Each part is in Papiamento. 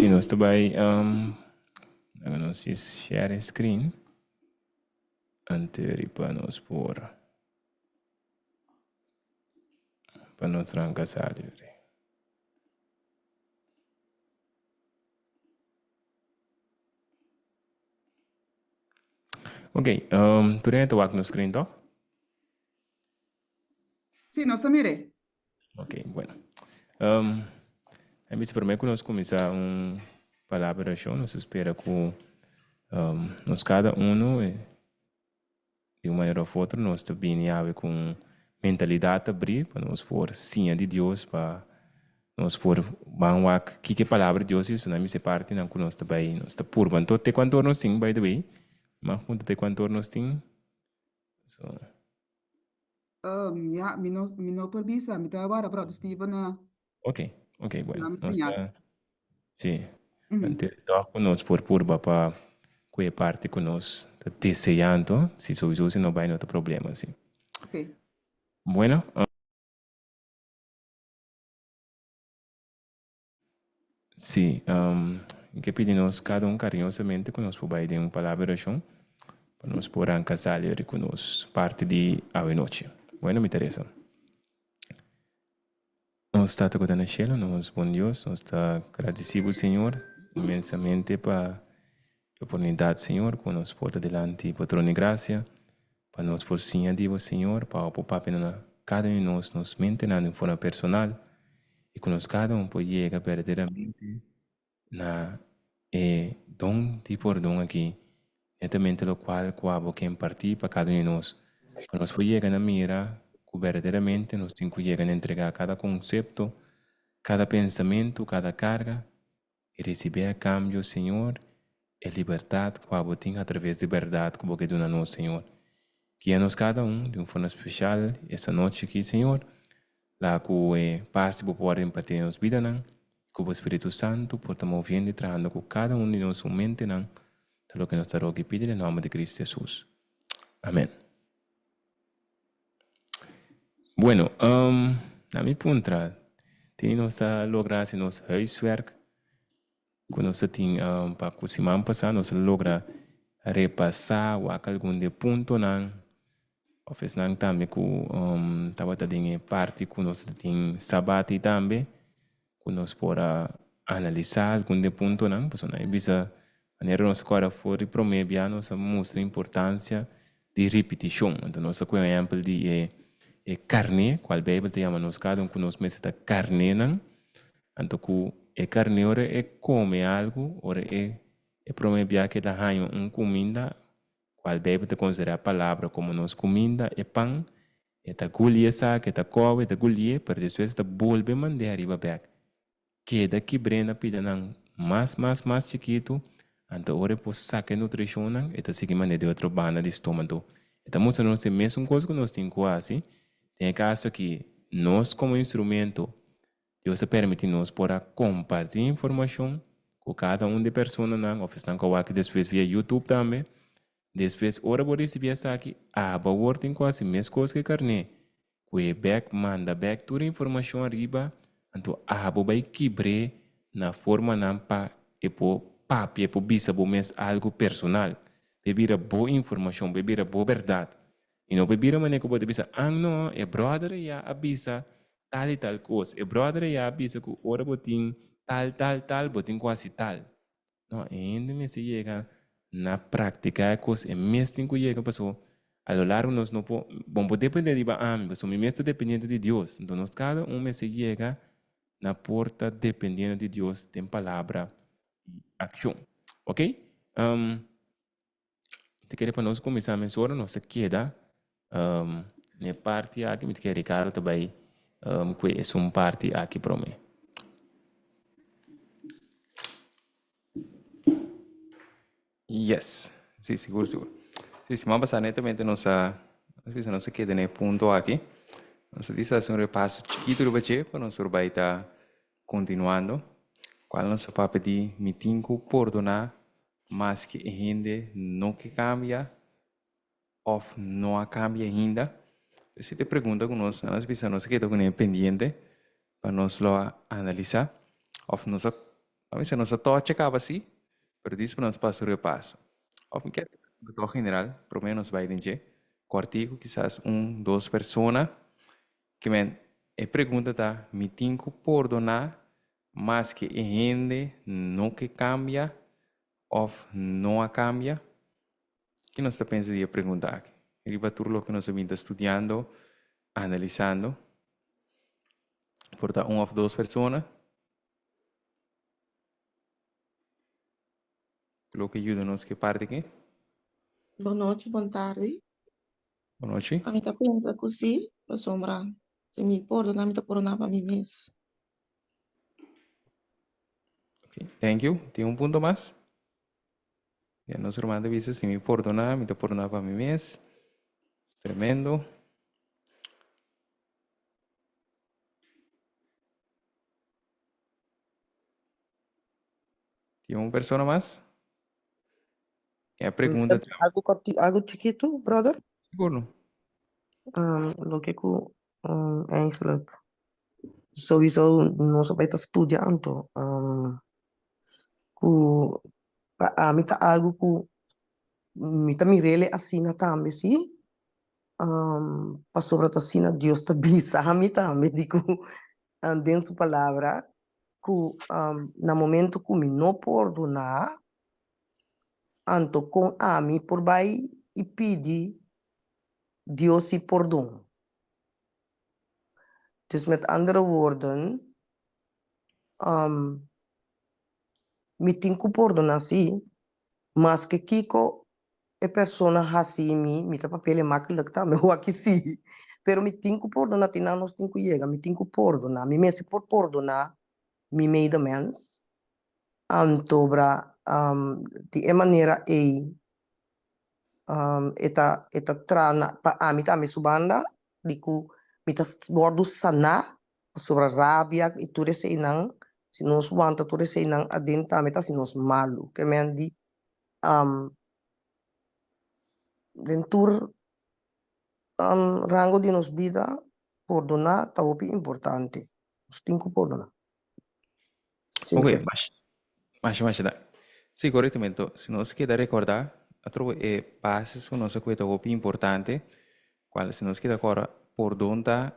Si nos ta bai laga nos djis share e screen anteri pa nos por pa nos ranka sali. Ok, tur hende ta wak nos screen toch? Sí, nos ta mir'é. Ok, bueno. A bisa promé ku nos kuminsá un palabra di orashon, nos ta spera ku nos kada uno di un manera òf otro nos ta bini awe ku un mentalidat abrí pa nos por siña di Dios, pa nos por ban wak kiko e palabra di Dios dice. Nan mester partinan ku nos ta bai, nos ta purba. Anto te kuantu ora nos tin, by the way? Mas punta te kuantu ora nos tin? So. Um, ya, mi no, mi no por bisa. Mi ta wara Brother Steven a Ok, ok, bueno. dame Nos señal. ta, sí. Mhm. Ante toch ku nos por purba pa ku e parti ku nos ta deseando, si souiso si no bai no ta problema, sí. Ok. Bueno. Sí, mi ke pidi nos kada un kariñosamente ku nos por bai den un palabra di orashon pa nos por ranka sali ori ku nos parti di awenochi. Bueno, mi ta resa. Nos Tata ku ta na shelu, nos bon Dios, nos ta gradisí bo, Señor, inmensamente pa e oportunidat, Señor, ku nos por ta dilanti bo trono di grasia, pa nos por siña di bo, Señor, pa bo por papia na kada un di nos, nos mentenan di un forma personal, i ku nos kada un por yega berdaderamente na e don di pordon aki, netamente lokual ku abo ke impartí pa kada un di nos, pa nos por yega na mira ku berdaderamente nos tin ku yega na entregá kada konsepto, kada pensamentu, kada karga, i risibí a kambio, Señor, e libertat ku abo tin atraves di bèrdat ku bo ke duna nos, Señor. Guia nos kada un di un forma spesial esta nochi aki, Señor. Laga ku e pas di bo por wòrdu impartí den nos bidanan i ku bo Spiritu Santu por ta moviendo i trahando ku kada un di nos su mentenan ta loke nos ta roga i pidi den nòmber di Kristu Hesus. Amen. Bueno, na mi puntra, tin nos ta logra hasi nos huiswerk ku nos ta tin pa ku siman pasá nos a logra repasá wak algun di e puntonan òf esnan tambe ku tabata den e parti ku nos ta tin sabati tambe ku nos por a analisá algun di e puntonan pasobra nan a bisa manera nos a kòrda for di promé bia nos a mustra importansia di ripitishon anto nos a kohe un ehèmpel di e e karné kual beibel ta yama nos kada un ku nos mester ta karnénan Anto ku e karné ora e kome algu, ora e e promé bia ku e ta haña un kuminda, kual Beibel ta konsiderá palabra komo nos kuminda, e pan, e ta gulié esaki, e ta kòwe, e ta gulié, pero despues e ta bolbe mand'é ariba bèk. Keda kibr'é na pidanan mas, mas, mas chikitu, anto ora e por saka e nutrishonnan, e ta sigui mand'é di otro banda di stómago. E ta mustra nos e mesun kos ku nos tin ku hasi, den e kaso aki, nos komo instrumento Dios a permití nos por a kompartí informashon ku kada un di e personanan òf esnan ku a wak despues via YouTube tambe. Despues ora bo risibí esaki, abo awor tin ku hasi meskos ku e karné, kue bèk, manda bèk tur e informashon ariba, anto abo bai kibr'é na formanan pa e por papia, e por bisa bo mes algu personal, pa e bira bo informashon, pa e bira bo bèrdat. I no pa e bira manera ku bo ta bisa, An no, e bròder ya a bisa Tal i tal kos. E bròder ei a bisa ku ora bo tin tal, tal, tal, bo tin ku hasi tal. No, e hende mester yega na praktiká e kos. E mes tin ku yega pasobra a lo largo nos no por, bo no por dependé riba ami pasobra mi mes ta dependiente di Dios. Enton nos kada un mester yega na por ta dependiendo di Dios den palabra i akshon. Oke? Mi ta kere pa nos kuminsá mesora, nos ta keda na e parti aki, mi ta kere Ricardo ta bai ku esun parti aki promé. Yes, si, sigur, sigur. Si, siman pasá netamente nos a, nos bisa nos a keda na e punto aki. Nos a disa hasi un repaso chikitu riba dje pa nos por bai ta kontinuando. Kual nos a papia di mi tin ku pordoná Maske e hende no ke kambia òf no a kambia ainda? Esei ta e pregunta ku nos a bisa nos a keda kuné pendiente pa nos lo a analisá òf nos a. Ban bisa nos a tocha kaba si, pero dis pa nos pasa un repaso. Of mi kier hasi pregunta tog general, prome nos bai den dje. Kòrtiku kisas un, dos persona. Ke men, e pregunta ta, mi tin ku pordoná maske e hende no ke kambia òf no a kambia? Ki nos ta pensa di e pregunta aki? Riba tur loke nos a bin ta studiando, analisando, por ta un òf dos persona loke yuda nos ku e parti aki. Bon nochi, bon tardi. Bon nochi. Ami ta pensa ku si, pasobra si mi pordoná mi ta pordoná pa mi mes. Ok, thank you. Tin un punto mas? Ya nos ruman ta bisa si mi pordoná mi ta pordoná pa mi mes. Tremendo. Tin un persona mas? E pregunta ta. Algo corti, algo chiquito, brother. Seguro. Um, loke ku um, eigenlijk sowieso nos a bai ta studia anto um, ku pa ami ta algo ku mi ta mirele asina tambe si um, pasobra ta asina Dios ta bisa mi tambe di ku den su palabra ku um, na momento ku mi no pordoná anto kon ami por bai i pidi Dios si pordon. Dus met andere woorden, um, mi tin ku pordoná sí, maske kiko e persona hasi mi, mi ta papia el makkelijk tambe wak sí, pero mi tin ku pordoná, tin nan nos tin ku yega, mi tin ku pordoná, mi mester por pordoná mi medemens, antobra um, di e manera ei um, e ta e ta traha na pa ami tambe su banda di ku mi ta wòrdu saná pasobra rabia i tur eseinan, si nos wanta tur eseinan aden tambe ta hasi nos malu. Ke men di um, den tur um, rango di nos bida pordoná ta hopi importante. Nos tin ku pordoná. Ok, masha masha danki. Sí, korektamente. Si nos keda rekordá, atrobe e basis ku nos a ku'e ta hopi importante, kual si nos keda kòrda, pordon ta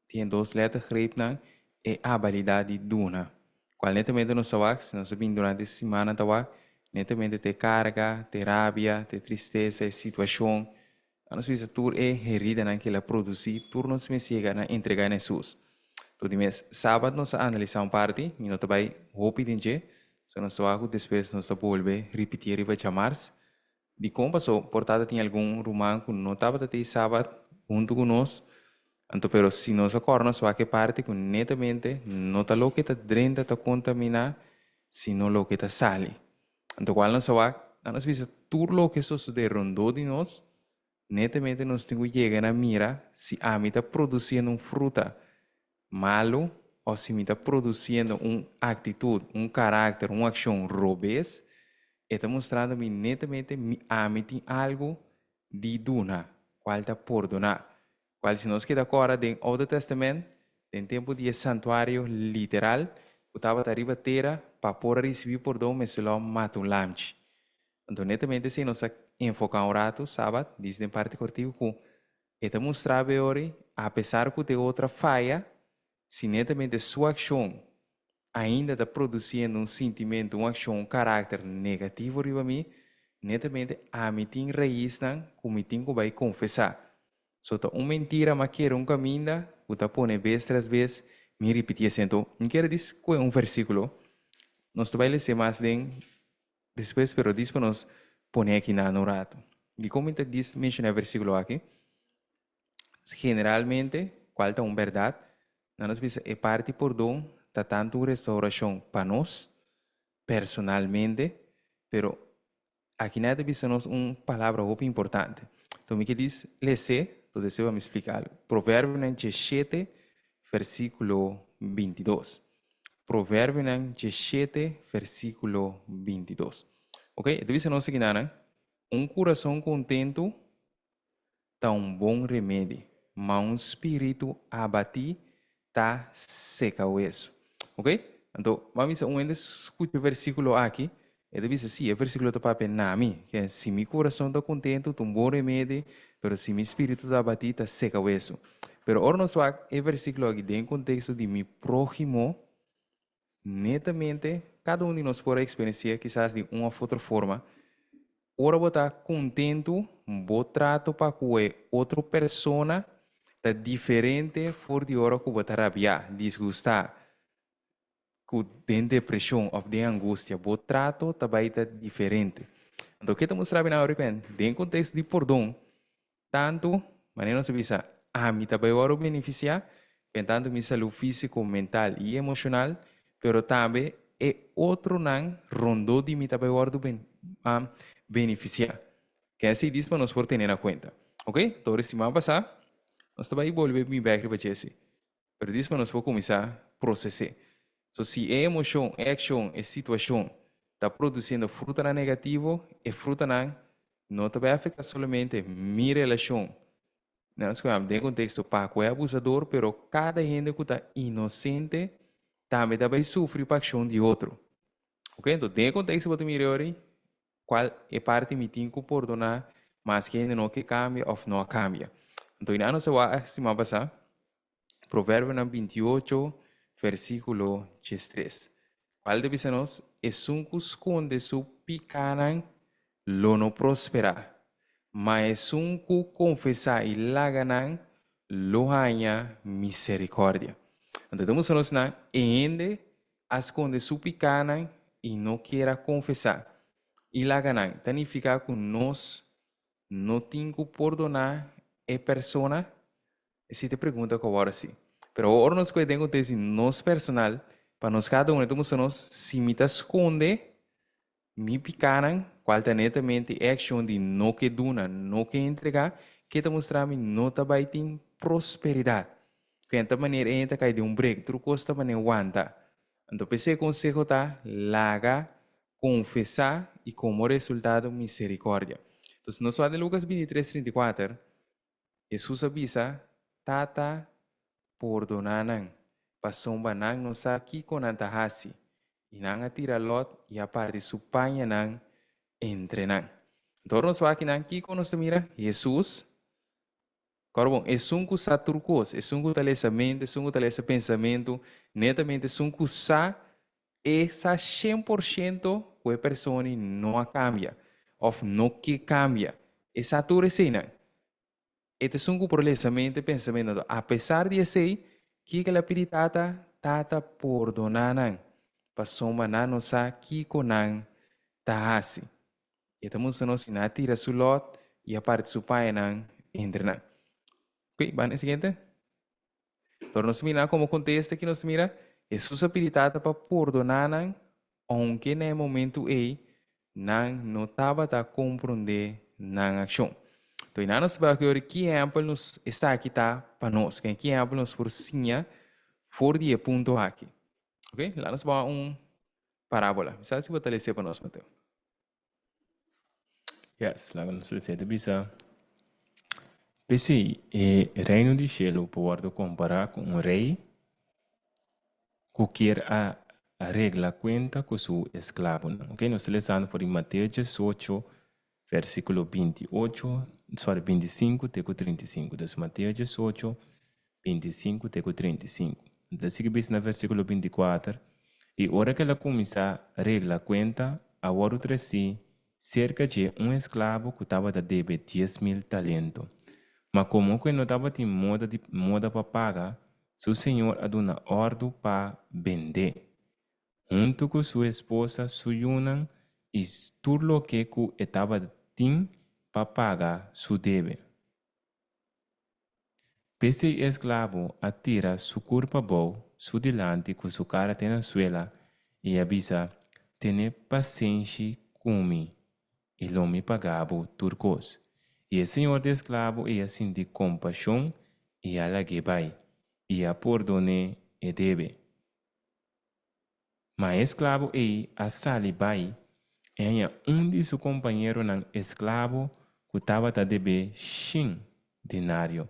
tin e dos lettergreepnan, e abilidat di duna. Kual netamente nos ta wak, si nos a bin durante e simannan ta wak, netamente ta e karga, ta e rabia, ta e tristesa, e situashon, A nos bisa tur e heridanan ku el a produsí, tur nos mes yega na entregá na Hesus. Tur di mes sabat nos a analisá un parti, mi no ta bai hopi den dje, so nos ta wak ku despues nos ta bolbe ripitié riba djamars. Dikon? Paso por ta ta tin algun ruman ku no tabata tei sabat huntu ku nos, anto pero si nos a kòrda nos wak e parti ku netamente no ta loke ta drenta ta kontaminá, sino loke ta sali. Anto cual nos a wak, nan nos bisa tur loke sosode rondó di nos, netamente nos tin cu yega na mira si ami ta produciendo un fruta malo o si mi ta produciendo un actitud, un caracter, un accion robes, e ta mustrando mi netamente mi ami tin algo di duna, cual ta pordona. Cual si nos keda cora den Oude Testament, den tempo di e santuario literal cu tabata riba tera, pa por a ricibi pordon mester lo mata un lamchi. Anto netamente esey nos a enfoca un rato, Sabat, dice den parti cortico cu e ta mustra beori, apesar cu te otra faya, si netamente su accion ainda ta produciendo un sintimento, un accion, un caracter negativo riba mi, netamente ami tin raisnan cu mi tin cu bay confesa. So ta un mentira ma kere un caminda cu ta pone bes tras bes mi ripiti esei. Anto mi kere dis cu un versiculo, nos ta bay lese mas den despues pero dis pa nos pone aki nan un rato. Dicon mi ta dis menciona e versiculo aki? Generalmente, cual ta un berdad, nan nos bisa e parti pordon ta tanto un restauracion pa nos personalmente, pero Aki nan ta bisa nos un palabra hopi importante. Enton mi ke dis les'é, to deseo pa mi splika algu. Proverbionan diesshete, versíkulo bintidos. Proverbionan diesshete, versíkulo bintidos. Ok, e ta bisa nos aki nan, Un kurason kontentu ta un bon remedi, ma un spiritu abatí ta seka wesu. Ok? Anto, ban bisa un hende skucha e versíkulo aki, e ta bisa, sí, e versíkulo ta papia na mi, ke si mi kurason ta kontentu, ta un bon remedi, pero si mi spiritu ta abatí, ta seka wesu. Pero ora nos wak e versíkulo aki den konteksto di mi próhimo, netamente kada un di nos por a eksperensiá kisas di un òf otro forma, ora bo ta kontentu, bo trato pa ku e otro persona ta diferente for di ora ku bo ta rabiá, disgustá, ku den depreshon òf den angustia, bo trato ta bai ta diferente. Anto ke ta mustra mi nan ora den konteksto di pordon, Tantu, manera nos a bisa, ami ta bai wòrdu benefisiá, pen tantu mi salú físiko, mental i emoshonal, pero tambe e otronan rondó di mi ta bai wòrdu benefisiá. Ke así dis pa nos por tene na kuenta. Oke, tori siman pasá nos ta bai bolbe bin bèk riba dje. Pero dis pa nos por kuminsá proses'é. So si e emoshon, e akshon, e situashon ta produsiendo frutanan negativo, e frutanan no ta bai afektá solamente mi relashon, nos ku den konteksto pa ku e abusador, pero kada hende ku ta inosente tambe ta bai sufri pa akshon di otro. Oke, enton den e konteksto bo ta mira e ora ei, Cual e parti mi tin cu pordona maske hende no ke cambia of no a cambia. Anto ina nos a wak siman pasa, Proverbionan 28 versiculo 13. Cual ta bisa nos, Esun cu sconde su picanan lo no prospera, ma esun cu confesa y laga nan lo haña misericordia. Anto ta mustra nos na e hende a skonde su pikánan i no kier a konfesá i laga nan, ta nifiká ku nos no tin ku pordoná e persona? Esei ta e pregunta ku awor hasi. Pero awor ora nos kohe den konteksto di nos personal, pa nos kada un e ta mustra nos si mi ta skonde Mi pikánan, kual ta netamente e akshon di no ke duna, no ke entregá, ke ta mustra mi no ta bai tin prosperidat. Ku enta manera e hende ta kai den un brek, tur kos ta manera wanta. Anto p'esei e konseho ta, laga, konfesá i komo resultado miserikòrdia. Entonces nos wak den Lukas 23, 34, Hesus a bisa, Tata, pordoná nan, pasobra nan no sa kiko nan ta hasi. I nan a tira lòt i a parti su pañanan entre nan. Anto ora nos wak akinan, kiko nos ta mira? Hesus, kòrda bon, esun ku sa tur kos, esun ku ta lesa mente, esun ku ta lesa pensamentu, netamente esun ku sa e sa 100% ku e persona no a kambia òf no ke kambia. E sa tur eseinan. E ta esun ku por lesa mente, pensamentu. Anto, apesar di esei, kiko el a pidi Tata? Tata, pordoná nan, pasobra nan no sa kiko nan ta hasi. E ta mustra nos si nan a tira su lòt i a parti su pañanan entre nan. Oke, ban e siguiente. Pero nos mira komo kontesta ki nos mira, Hesus a pidi Tata pa pordoná nan, ounke na e momentu ei nan no tabata komprondé nan akshon. Enton nan nos bai oki ki ehèmpel nos esaki ta pa nos, ki ehèmpel nos por siña for di e punto aki. Oke, laga nos bai un parábola. Mi sa si bo ta lesa pa nos, Mateo. Yes, laga nos lesa. E ta bisa, P'esei e Reino di shelu por wòrdu kompará ku un rei ku kier a regla kuenta ku su esklabonan. Oke, nos ta lesando for di Mateo 18, versíkulo 28, sorry, 25 te ku 35. Dus Mateo 18, 25 te ku 35. E ta sigui bisa na versíkulo 24, I ora ku el a kuminsá regla kuenta, a wòrdu tresí serka dje un esklabo ku tabata debe 10,000 talento. Ma komo ku e no tabatin moda di moda pa paga, su señor a duna òrdu pa bend'é, huntu ku su esposa, su yunan i tur loke ku e tabatin pa paga su debe. P'esei e esklabo a tira su kurpa bou su dilanti ku su kara te na suela i a bisa, Tene pasenshi ku mi, i lo mi paga bo tur kos. I e señor di esklabo ei a sinti kompashon i a lag'é bai, i a pordon'é e debe. Ma e esklabo ei a sali bai i haña un di su kompañeronan esklabo ku tabata deb'é shen denario,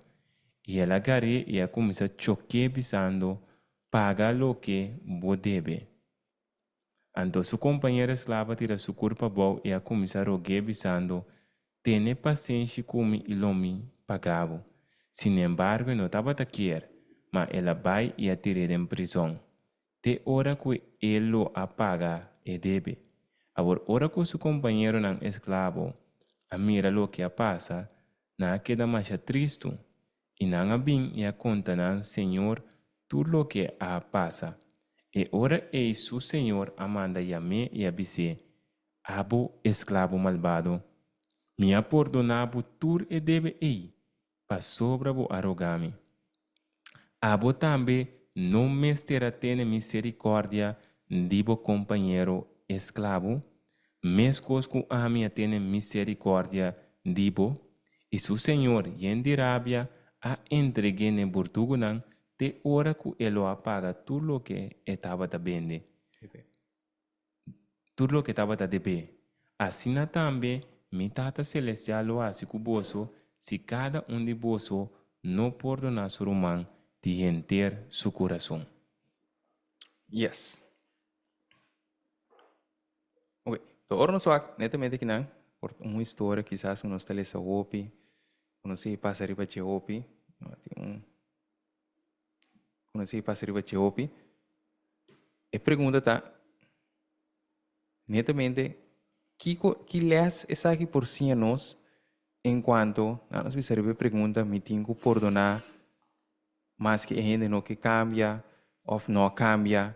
i el a gar'é i a kuminsá chok'é bisando, Paga loke bo debe. Anto su kompañero esklabo a tira su kurpa abou i a kuminsá rog'é bisando, Tene pasenshi ku mi i lo mi paga bo. Sinembargo e no tabata kier, ma el a bai i a tir'é den prizòn, te ora ku e lo a paga e debe. Awor ora ku su kompañeronan esklabo a mira loke a pasa, nan a keda masha tristu, i nan a bin i a konta nan señor tur loke a pasa. E ora ei su señor a manda yam'é i a bis'é, Abo esklabo malbado, mi a pordoná bo tur e debe ei pasobra bo a rogá mi. Abo tambe no mester a tene miserikòrdia di bo kompañero esklabo, meskos ku ami a tene miserikòrdia di bo? I su señor, yen di rabia, a entreg'é n'e burdugunan te ora ku e lo a paga tur loke e tabata bende. Tur loke tabata debé. Asina tambe mi Tata Selestial lo hasi ku boso si kada un di boso no pordoná su ruman di henter su kurason. Yes. Ok, to ora nos wak netamente kinan por un historia kisas ku nos ta lesa hopi, ku nos sigui pasa riba dje hopi. No tin un ku nos sigui pasa riba dje hopi. E pregunta ta, netamente, kiko, ki les esaki por siña nos en cuanto, nan nos bisa riba e pregunta, mi tin ku pordoná maske e hende no ke kambia òf no a kambia?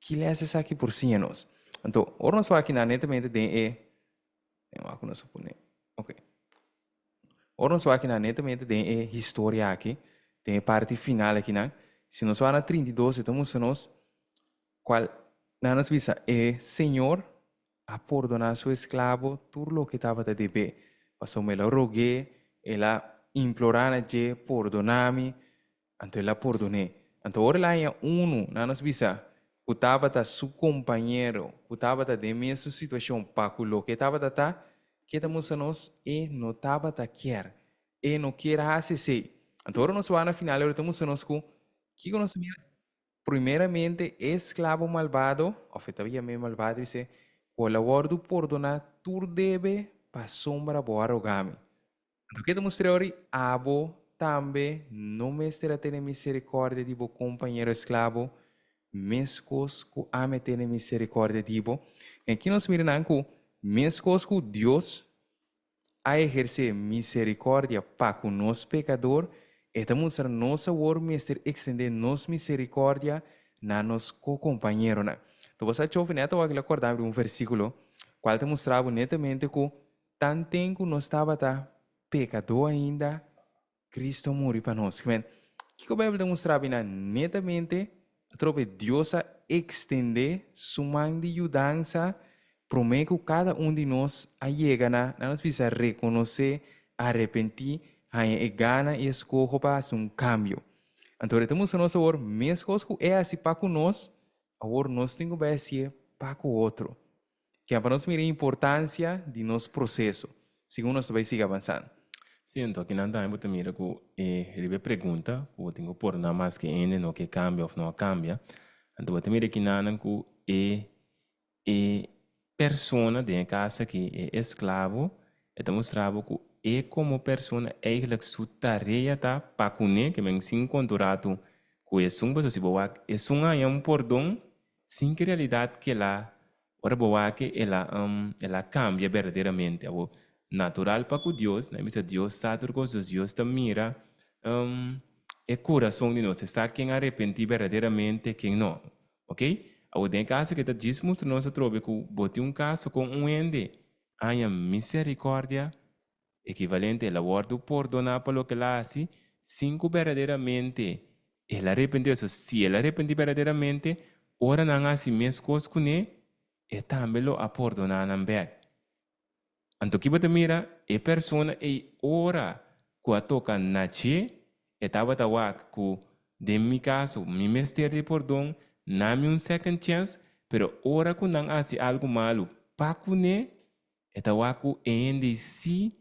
Ki les esaki por siña nos? Anto, ora nos wak kinan netamente den e, den wak ku nos a pone, ok. Ora nos wak kinan netamente den e historia aki, den e parti final akinan, si nos wak na 32 e ta mustra nos kual, nan nos bisa e Señor a pordoná su esklabo tur loke tabata deb'é, pasobra el a rog'é, el a implorá na dje, Pordoná mi. Anto el a pordon'é. Anto ora el a haña unu, nan nos bisa, ku tabata su kompañero, ku tabata den mesun situashon pa ku loke e tabata ta, ke ta mustra nos e no tabata kier. E no kier a hasi esei. Anto ora nos wak na final e ta mustra nos ku kiko nos ta mira? Primeramente e esklabo malbado, òf e ta yam'é malbado, bis'é, Bo la wòrdu pordoná tur debe pasobra bo a roga mi. Anto ke ta mustra ori? Abo tambe no mester a tene miserikòrdia di bo kompañero esklabo, meskos ku ami a tene miserikòrdia di bo? I aki nos mira nan ku meskos ku Dios a ehersé miserikòrdia pa ku nos pekador, e ta mustra nos awor mester ekstendé nos miserikòrdia na nos ko-kompañeronan. Anto bo sa Chofi nèt awor a kòrda mi di un versíkulo kual ta mustra bo netamente ku Tanten ku nos tabata pekadó ainda, Kristu a muri pa nos. Kimen, kiko Beibel ta mustra bina? Netamente, atrobe Dios a ekstendé su man di yudansa promé ku kada un di nos a yega na, nan nos bisa, rekonosé, arepentí, haña e gana i e skoho pa hasi un kambio. Anto e ta mustra nos awor, meskos ku e hasi pa ku nos, awor nos tin ku bai hasié pa ku otro. Kian pa nos mira e importancia di nos proceso segun nos ta bay sigui avansando. Sí, anto akinan tambe bo ta mira ku e riba e pregunta ku bo tin ku pordoná mas ke hende no ke kambia òf no a kambia. Anto bo ta mira akinanan ku e e persona den e kas aki, e esklabo, e ta mustra bo ku e komo persona eigentlik su tarea ta pa kuné, ke men sin konta un ratu ku esun, pasobra si bo wak esun haña un pordon Sin ki realidat kela ora bo wak el a el a kambia berdaderamente. Awor, natural pa ku Dios, nan bisa Dios sa tur kos, dus Dios ta mira e kurason di nos, e sa ken a arepentí berdaderamente, ken no. Ok? Awor, den e kaso aki ta djis mustra nos atrobe ku bo tin un kaso kon un hende haña miserikòrdia Ekivalente, el a wòrdu pordoná pa loke el a hasi sin ku berdaderamente el a repentí. Pasobra si el a repentí berdaderamente, ora nan hasi meskos kuné, e tambe lo a pordoná nan bèk. Anto ki bo ta mira? E persona ei ora ku a toka na dje, e tabata wak ku den mi kaso mi mester di pordon, na mi un second chance, pero ora ku nan hasi algu malu pa kuné, E ta wak ku e hende si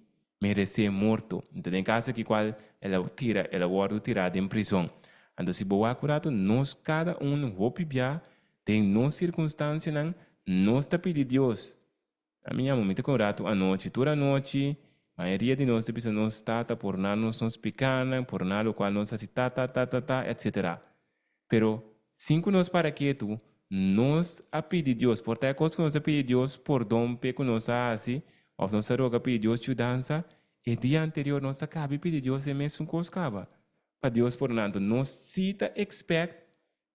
meresé morto. Anto den kaso aki kual el a tira, el a wòrdu tirá den prizon. Anto si bo wak un ratu, nos kada un hopi bia den nos sirkunstansianan Nos ta pidi Dios. Ami ñamo mi ta con rato anochi. Tur anochi, mayoria di nos ta bisa nos Tata porná nos nos pikánan, porná lokual nos hasi ta ta ta ta ta, etcetera. Pero, sin ku nos para ketu, nos a pidi Dios. Por ta e kos ku nos a pidi Dios pordon p'e ku nos a hasi, òf nos a roga pidi Dios yudansa, e dia anterior nos a kabi pidi Dios e mesun kos kaba, pa Dios pordoná. Anto nos sí ta expect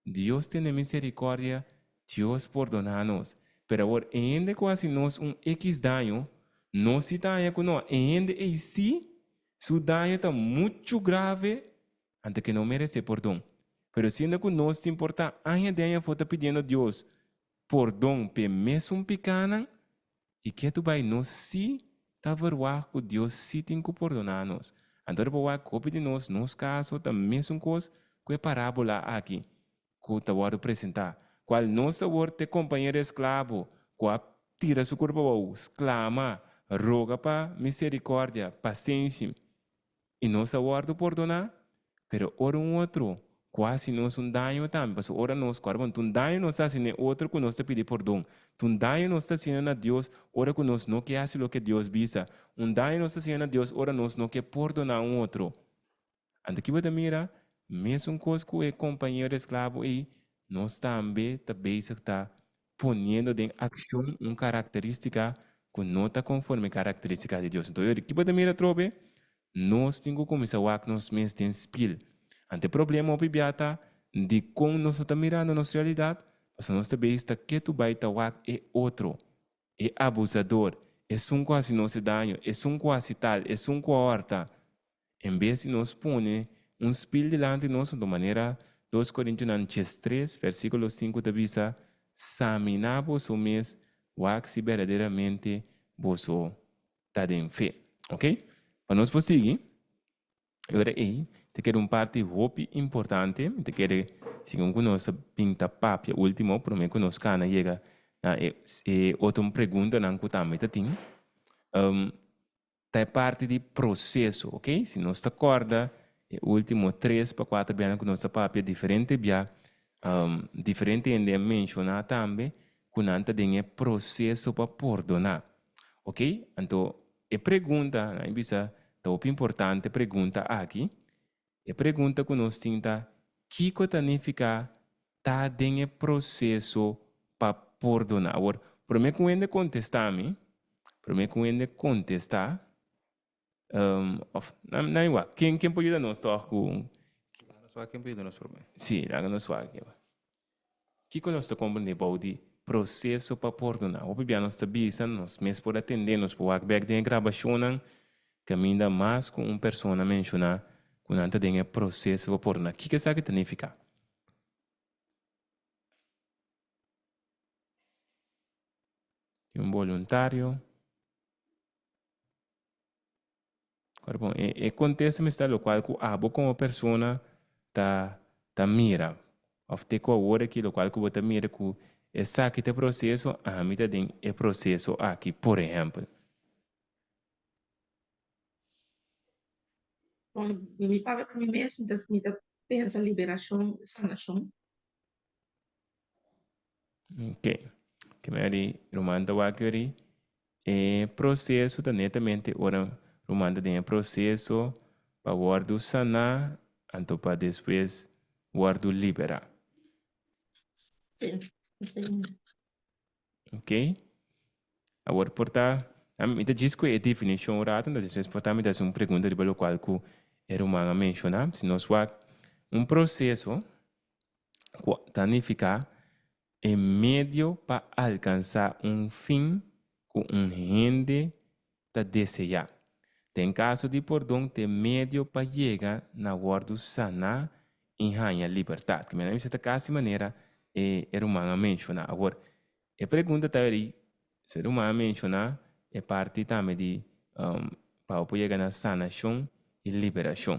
Dios tene misericordia, Dios pordoná nos. Pero awor e hende ku hasi nos un equis daño, nos sí ta haña ku no, e hende ei sí su daño ta muchu grave, anto ke no meresé pordon. Pero siendo ku nos tin por ta aña den aña afó ta pidiendo Dios pordon p'e mesun pikánan, I ketu bai nos sí ta verwagt ku Dios sí tin ku pordoná nos. Anto riba wak hopi di nos, nos kaso ta mesun kos ku e parábola aki ku ta wòrdu presentá, kual nos awor t'e kompañero esklabo ku a tira su kurpa abou, sklama, roga pa miserikòrdia, pasenshi. I nos a wòrdu pordoná, pero ora un otro ku a hasi nos un daño tambe, pasobra ora nos kòrda bon, ta un daño nos ta hasi na e otro ku nos ta pidi pordon, ta un daño nos ta hasiendo na Dios ora ku nos no ke hasi loke Dios bisa, un daño nos ta hasiendo na Dios ora nos no ke pordoná un otro. Anto ki bo ta mira? Mesun kos ku e kompañero esklabo ei, nos tambe ta bezig ta poniendo den akshon un karakterístika ku no ta konforme karakterístika di Dios. Anto yori, ki bo ta mira atrobe? Nos tin ku kuminsá wak nos mes den spil. Anto e problema hopi bia ta dikon nos no ta mirando nos realidat, pasobra nos ta bezig ta ketu bai ta wak e otro, e abusador, esun ku hasi nos e daño, esun ku hasi tal, esun ku a hòrta. En bes di nos pone un spil dilanti nos, anto manera Dos Korintionan 13, versíkulo 5 ta bisa, Saminá boso mes, wak si berdaderamente boso ta den fe. Ok? Pa nos por sigui, e ora ei ta keda un parti hopi importante, mi ta kere segun ku nos ta bin ta papia último promé ku nos kana yega na e e otro preguntanan ku tambe ta tin. Ta e parti di proseso, ok? Si nos ta kòrda e último tres pa kuater bianan ku nos a papia diferente bia, diferente hende a menshoná tambe ku nan ta den e proseso pa pordoná, ok? Anto e pregunta, nan a bisa ta hopi importante pregunta aki, e pregunta ku nos tin ta, kiko ta nifiká ta den e proseso pa pordoná? Awor, promé ku hende kontestá mi, promé ku hende kontestá, òf nan nan wak, ken ken por yuda nos tòg ku. Laga nos wak ken por yuda nos promé. Sí, laga nos wak. Kiko nos ta komprendé bou di proseso pa pordoná? Hopi bia nos ta bisa, nos mes por atendé, nos por wak bèk den e grabashonnan kaminda mas ku un persona menshoná ku nan ta den e proseso pa pordoná. Kiko esaki ta nifiká? Tin un boluntario. Ora bon, e e kontesta mester ta lokual ku abo komo persona ta ta mira òf te ku awor aki lokual ku bo ta mira ku esaki ta e proseso, ami ta den e proseso aki, por ehèmpel. Bon, di mi papia pa mi mes, mi ta mi ta pensa liberashon, sanashon. Oke, ke mei di ruman ta wak yori E proseso ta netamente ora ruman ta den e proseso pa wòrdu saná anto pa despues wòrdu liberá. Sí, Ok. Awor por ta, mi ta djis ku e definishon un rato, anto despues por ta mi ta hasi un pregunta riba lokual ku e ruman a menshoná. Si nos wak un proseso ku ta nifiká E medio pa alkansá un fin ku un hende ta deseá. Den kaso di pordon t'e medio pa yega na wòrdu saná i haña libertat. Ki mester ta kasi manera e ruman a menshoná. Awor, e pregunta ta wèri, si e ruman a menshoná e parti tambe di pa bo por yega na sanashon i liberashon.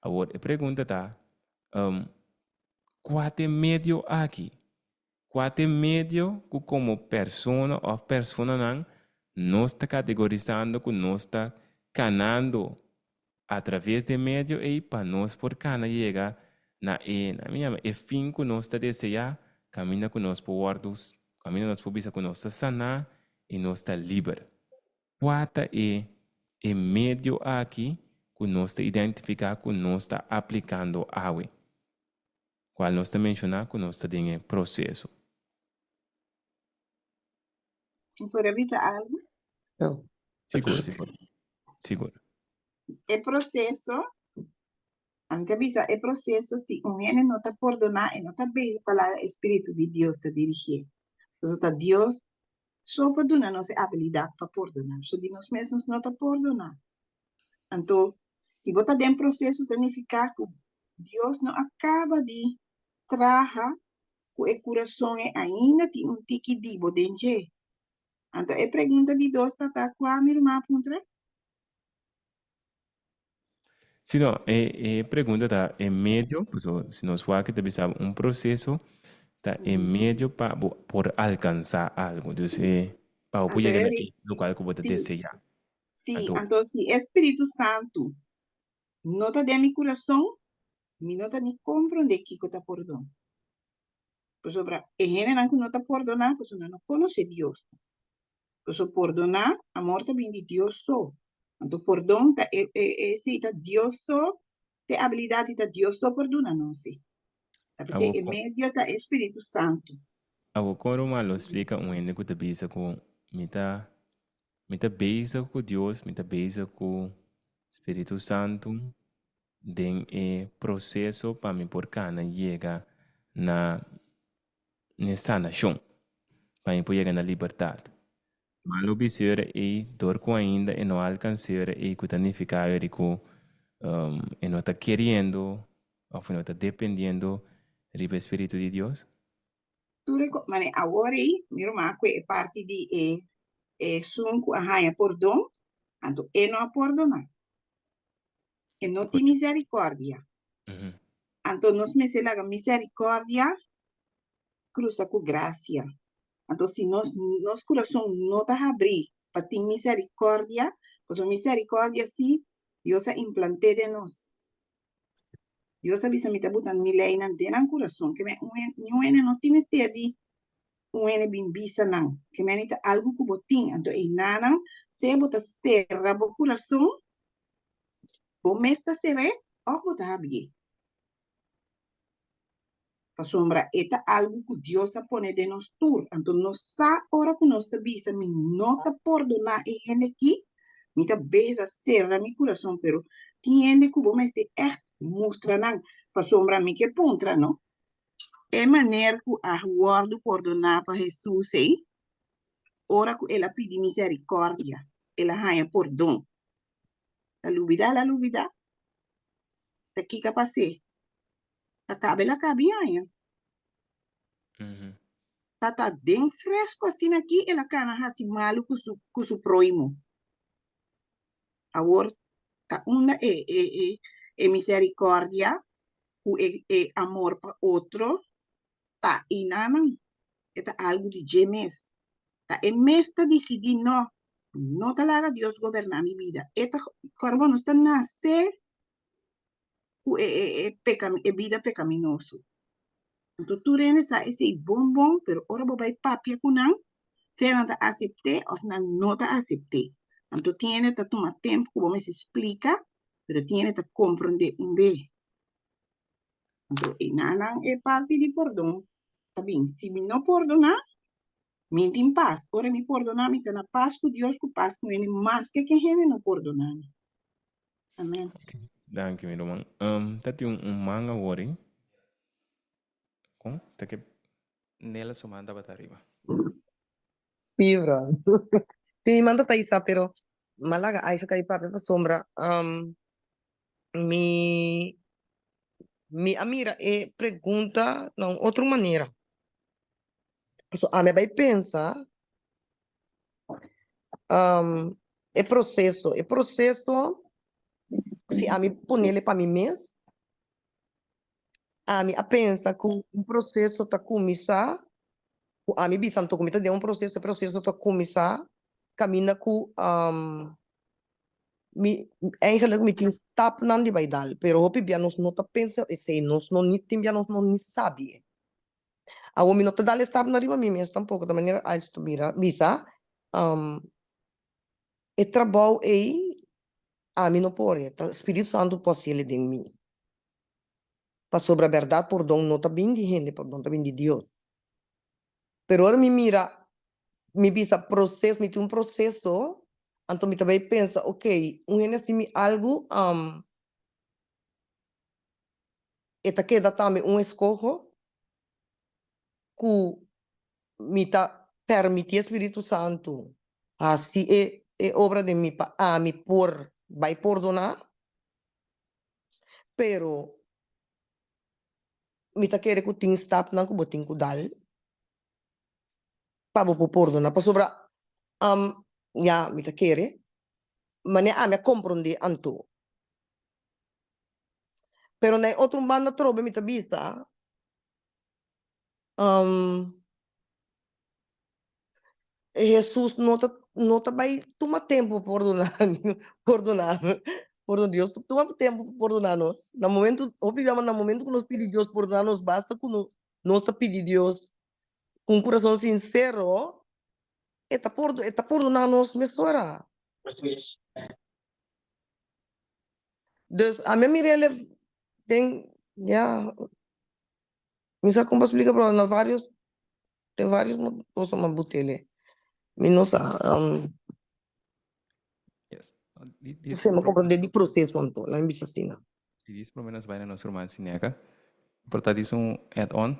Awor, e pregunta ta, Kua t'e medio aki? Kua t'e medio ku komo persona òf personanan nos ta kategorisando ku nos ta kanando atraves di e medio ei pa nos por kana yega na e, na mi yama, e fin ku nos ta deseá, kaminda ku nos por wòrdu Kaminda nos por bisa ku nos ta saná i nos ta liber. Kua ta e e medio aki ku nos ta identifiká ku nos ta aplikando awe? Kual nos ta menshoná ku nos ta den e proseso. Mi por a bisa algu? Sigur, sigur. Sigur. E proseso, ami ta bisa e proseso si un hende no ta pordoná, e no ta bezig ta laga e spiritu di Dios ta dirigié. Pasobra ta Dios so por duna nos e abilidat pa pordoná. So di nos mes nos no ta pordoná. Anto, si bo ta den proseso ta nifiká ku Dios no a kaba di traha ku e kurason e ainda tin un tiki di bo den dje. Anto e pregunta di dos ta ta kua mi ruman a puntra? Si no, e e pregunta ta e medio, paso si nos wak ta bisa un proceso ta e medio pa bo por alcansa algo. Dus e pa bo por Anto yega e na ri e locual cu bo ta si, desea. si, Anto. anto si e Spiritu Santu no ta den mi kurason, mi no ta ni komprondé kiko ta pordon. Pasobra e hendenan ku no ta pordoná, pasobra nan no konosé Dios. Pasobra pordoná, amor ta bini di Dios so. Anto pordon ta e e esei ta Dios so, ta e abilidat di ta Dios so por duna nos e. Ta p'esei Awor e kon medio ta e Spiritu Santu. Awor kon ruman lo splika un hende ku ta bisa ku mi ta Mi ta bezig ku Dios, mi ta bezig ku Spiritu Santu den e proseso pa mi por kana yega na e sanashon, pa mi por yega na libertat. Ma lo bisa ora ei, dor ku ainda e no alkansa ora ei ku ta nifiká ora ku e no ta keriendo òf e no ta dependiendo riba e Spiritu di Dios? Tur e mane awor ei mi ruman a kue e parti di e esun ku a haña pordon, anto e no a pordoná. E no tin misericordia. Anto nos mester laga misericordia crusa cu gracia. Anto si nos nos curason no ta habrí pa tin misericordia, pasobra misericordia sí Dios a implant'é den nos. Dios a bisa, Mi ta buta mi leinan den nan kurason, ke men un hende, niun hende no tin mester di un hende bin bisa nan, ke men ta algu ku bo tin. Anto einanan, sea bo ta sera bo kurason, bo mes ta ser'é, òf bo ta habié. Pasobra e ta algu ku Dios a pone den nos tur. Anto nos sa ora ku nos ta bisa, Mi no ta pordoná e hende akí, mi ta beza sera mi kurason. Pero tin hende ku bo mester ègt mustra nan. Pasobra mi ke puntra, no? E maner ku a wòrdu pordoná pa Hesus ei, ora ku el a pidi miserikòrdia, el a haña pordon. Ta lubidá el a lubidá? Ta kiko a pas'é? Ta kabe la kabi aña. Ta ta den fresco asina aki el a kana hasi malu ku su ku su proimo. Awor ta unda e e e e misericordia ku e e amor pa otro ta einanan. E ta algu di dje mes. Ta e mes ta disidí no, mi no ta laga Dios goberná mi bida. E ta kòrda bo nos ta nase ku e e e peka e bida pekaminoso. Anto tur hende sa esei bon bon, pero ora bo bai papia ku nan, sea nan ta asept'é òf nan no ta asept'é. Anto tin hende ta tuma tempu ku bo mester splika, pero tin hende ta komprondé un be. Anto enanan e parti di pordon ta bin. Si mi no pordoná, mi tin pas. Ora mi pordoná, mi ta na pas ku Dios ku pas ku hende, maske ke hende no pordoná mi. Amen. Danki mi ruman. Um, ta tin un, un man awor ei. Kon? Ta ke. Nela su man tabata ariba. Fibra. Si mi man ta ta isa pero m'a laga Aisha kai papia pasobra um, mi mi a mira e pregunta na un otro manera. Pasobra ami a bai pensa Um, e proceso, e proceso, si ami ponele pa mi mes, ami a pensa ku un proceso ta kuminsá, ku ami bisa anto ku mi ta den un proceso, e proceso ta kuminsá kaminda ku um, mi eigenlijk mi tin stapnan di bai dal, pero hopi bia nos no ta pensa esei, nos no ni tin bia nos no ni sabi e. Awor mi no ta dal e stapnan riba mi mes tampoko, ta manera Ais ta bira bisa, e trabou ei ami no por, e ta Spiritu Santu por hasiel den mi. Pasobra bèrdat pordon no ta bin di hende, pordon ta bin di Dios. Pero ora mi mira, mi bisa proces, mi tin un proceso, anto mi ta bay pensa, ok, un hende haci mi algu, e ta keda tambe un escoho cu mi ta permiti e Spiritu Santo haci e e obra den mi pa ami por bay pordona, pero mi ta kere ku tin stapnan ku bo tin ku dal pa bo por pordona pasobra ya mi ta kere manera ami a komprondé anto pero na e otro banda atrobe mi ta bisa Hesus no ta no ta bai tuma tempu pa pordona pordona pordona Dios ta tuma tempu pa pordona nos na momento hopi biaha na momento ku nos pidi Dios pordona nos basta ku no nos ta pidi Dios ku un kurason sinsero e ta pordo e ta pordona nos mesora. Dus ami a mir'el den ya. Mi sa kon pa splika pero na varios den varios cosa m'a butele mi no sa Yes. Di, di, se m'a comprende di proceso anto laat mi bisa asina. Si dis prome nos bai na nos ruman Sineca por ta dis un add on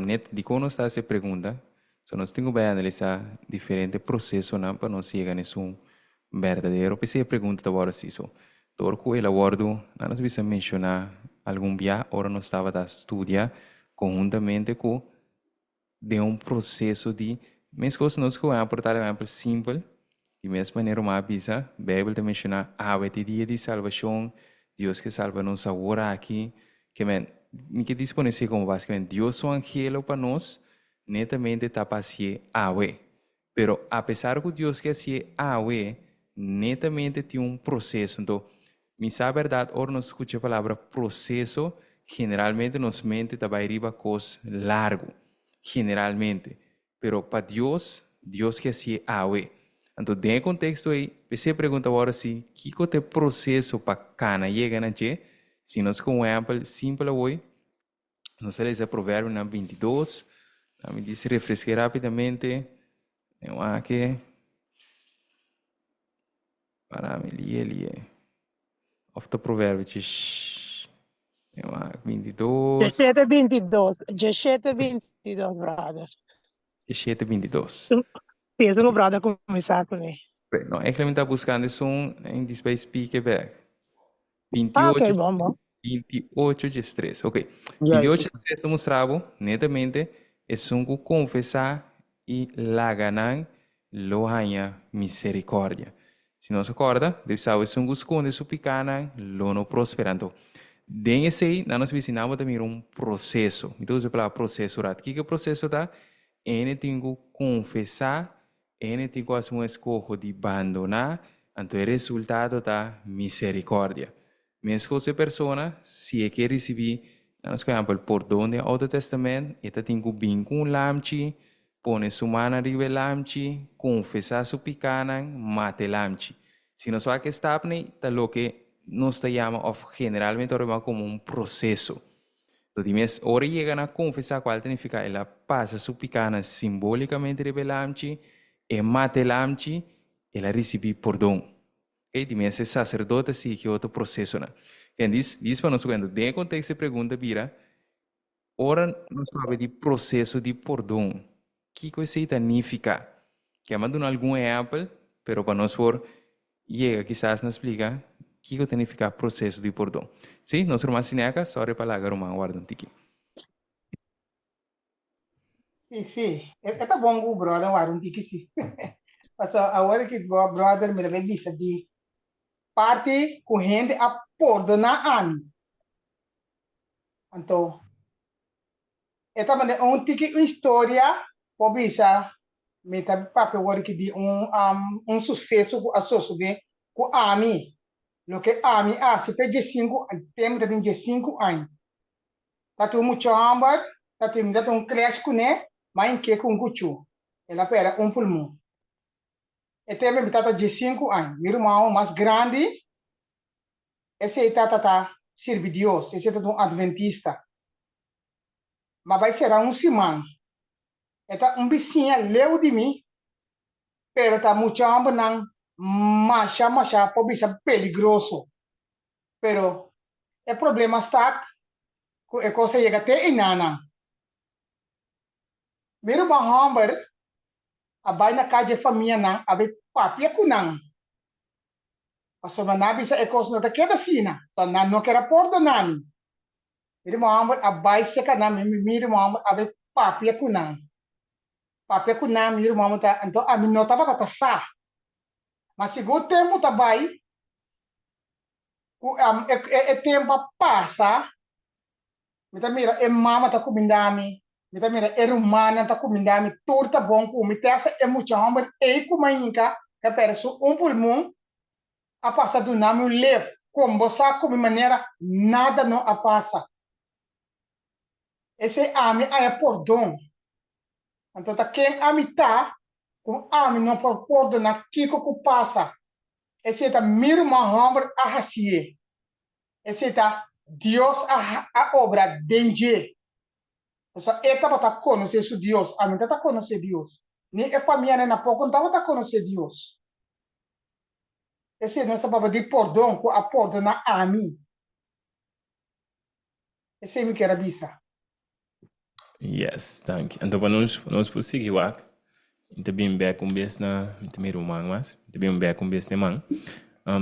net dikon nos ta hasi e pregunta so nos tin ku bai analisa diferente procesonan pa nos yega na esun berdadero p'esei e pregunta ta wòrdu hasi so Dor ku el a wòrdu, nan nos bisa menshoná algun bia ora nos tabata studia konhuntamente ku den un proseso di meskos nos ku a por ta ehèmpel simpel, di mes manera un a bisa, Beibel ta menshoná awe ta e dia di salbashon, Dios ke salba nos awor aki, ke men mi ke disponé esei komo basikamente Dios su angelo pa nos netamente ta pa hasié awe. Pero apesar ku Dios ke hasié awe, netamente tin un proseso. Anto, mi sa bèrdat ora nos skucha e palabra proseso, generalmente nos mente ta bai riba kos largu. Generalmente. Pero pa Dios, Dios ke hasié awe. Anto, den e konteksto ei, p'esei e pregunta wòrdu si, kiko ta e proseso pa kana yega na dje? Si nos ku un ehèmpel simpel awor, Nos a lesa Proverbionan 22. Mi dice refresque rápidamente. Eu ake. Para mi lie lie. Of ta Proverbio tjis. Eu ake 22. 17, 22. 17, 22, brother. 17, 22. Sí, eso no brother kuminsá kuné. No, eigenlijk mi ta buscando esun en display speaker back. Ah, ok, 28, bon, bon. 28 djes Ok. Ja, 28 djes tres ta mustra bo, netamente, esun ku konfesá i laga nan lo haña miserikòrdia. Si nos a kòrda, Dios sa esun ku skonde su pikánan lo no prosperá. Anto, den esei, nan nos bisa nan bo ta mira un proseso. Mi ta usa e palabra proseso rat. Kiko e proseso ta? Ene tin ku konfesá Hende tin ku hasi un eskoho di bandoná, anto e resultado ta miserikòrdia. Meskos e persona, si e ke risibí, na nos ehèmpel, pordon den Oude Tèstamènt, e ta tin ku bin ku un lamchi, pone su mannan riba e lamchi, konfesá su pikánan, mata e lamchi. Si nos wak e stapnan ei, ta loke nos ta yama òf generalmente ora yama komo un proseso. Lo di mes, ora e yega na konfesá kual ta nifiká el a pasa su pikánan simbólikamente riba e lamchi, e mata e lamchi, el a risibí pordon. Oké, di mes e saserdote a sigui ki otro prosesonan. Bien, dis, dis pa nos kuenta, den e konteksto e pregunta bira, ora nos papia di proseso di pordon, kiko esei ta nifiká? Ke a duna algun ehèmpel, pero pa nos por Yega kisas na splika kiko ta nifiká proseso di pordon. Sí, nos ruman Sineca, sorry pa laga ruman warda un tiki. Sí, sí. E e ta bon ku brother warda un tiki sí. Pasobra awor ki bo brother mi ta bay bisa di parti ku hende a pordoná ami. Anto e ta manda un tiki un historia por bisa mi ta papia wor ki di un un suseso ku a sosode ku ami loke ami a hasi p'e diesinku tempu mi ta tin diesinku aña ta tin un mucha hòmber. Ta tin mi ta un clash kuné, m'a hink'é ku un kuchú. El a pèrdè un pulmon. E tempu mi tata diesinku aña. Mi rumannan mas grandi, esei tata ta sirbi Dios, esei tata un adventista. M'a bai sera un siman. E ta un bisiña leu di mi, pero ta mucha hòmbernan masha masha por bisa peligroso. Pero e problema sta ku e kos a yega te einanan. Mi ruman hòmber a bai na kas dje famianan a bai papia ku nan, pasobra nan a bisa e kos no ta keda asina, so nan no ker a pordoná mi. Mi ruman hòmber a bai seka nan, mi ruman hòmber a bai papia ku nan. Papia ku nan, mi ruman hòmber ta, anto ami no tabata ta sa. Ma segun tempu ta bai, ku e tempu a pasa, mi ta mira e mama ta kumindá mi, mi ta mira e rumannan ta kumindá mi, tur ta bon ku mi. Te hasta e mucha hòmber ei ku mainka ku a pèrdè su un pulmon a pasa duna mi un lef, kon bo sa ku mi manera nada no a pasa. Esei ami a haña pordon. Anto ta ken ami ta ku ami no por pordoná kiko ku pasa? Esei ta mi ruman hòmber a hasié. Esei ta Dios a a obra den dje. Pasobra e tabata konosé su Dios, ami no ta konosé Dios, ni e famianan napoko no tabata konosé Dios. Esei nos ta papia di pordon ku a pordoná ami. Esei mi kier a bisa. Yes, danki. Anto pa nos, pa nos por sigui wak, mi ta bin bek un bes na, mi ta mira un man mas, mi ta bin bek un bes na e man.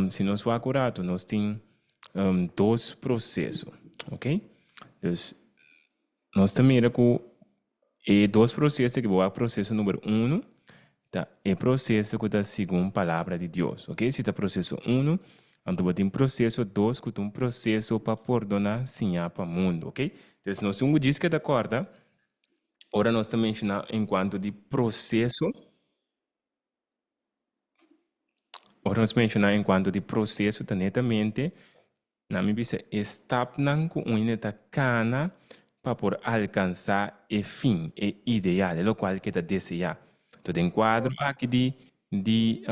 Si nos wak un rato, nos tin dos proseso, ok? Dus, nos ta mira ku e dos proseso ki bo wak proseso number uno, Ta e proseso ku ta segun Palabra di Dios. Oke, si ta proseso unu, anto bo tin proseso dos ku ta un proseso pa pordoná siñá pa mundu. Oke, entonces nos tin ku djis keda kòrda ora nos ta menshoná enkuanto di proseso, ora nos menshoná enkuanto di proseso ta netamente Nan mi bisa e stapnan ku un hende ta kana pa por alkansá e fin, e ideal, e lokual ke ta deseá. Enton den kuadro aki di di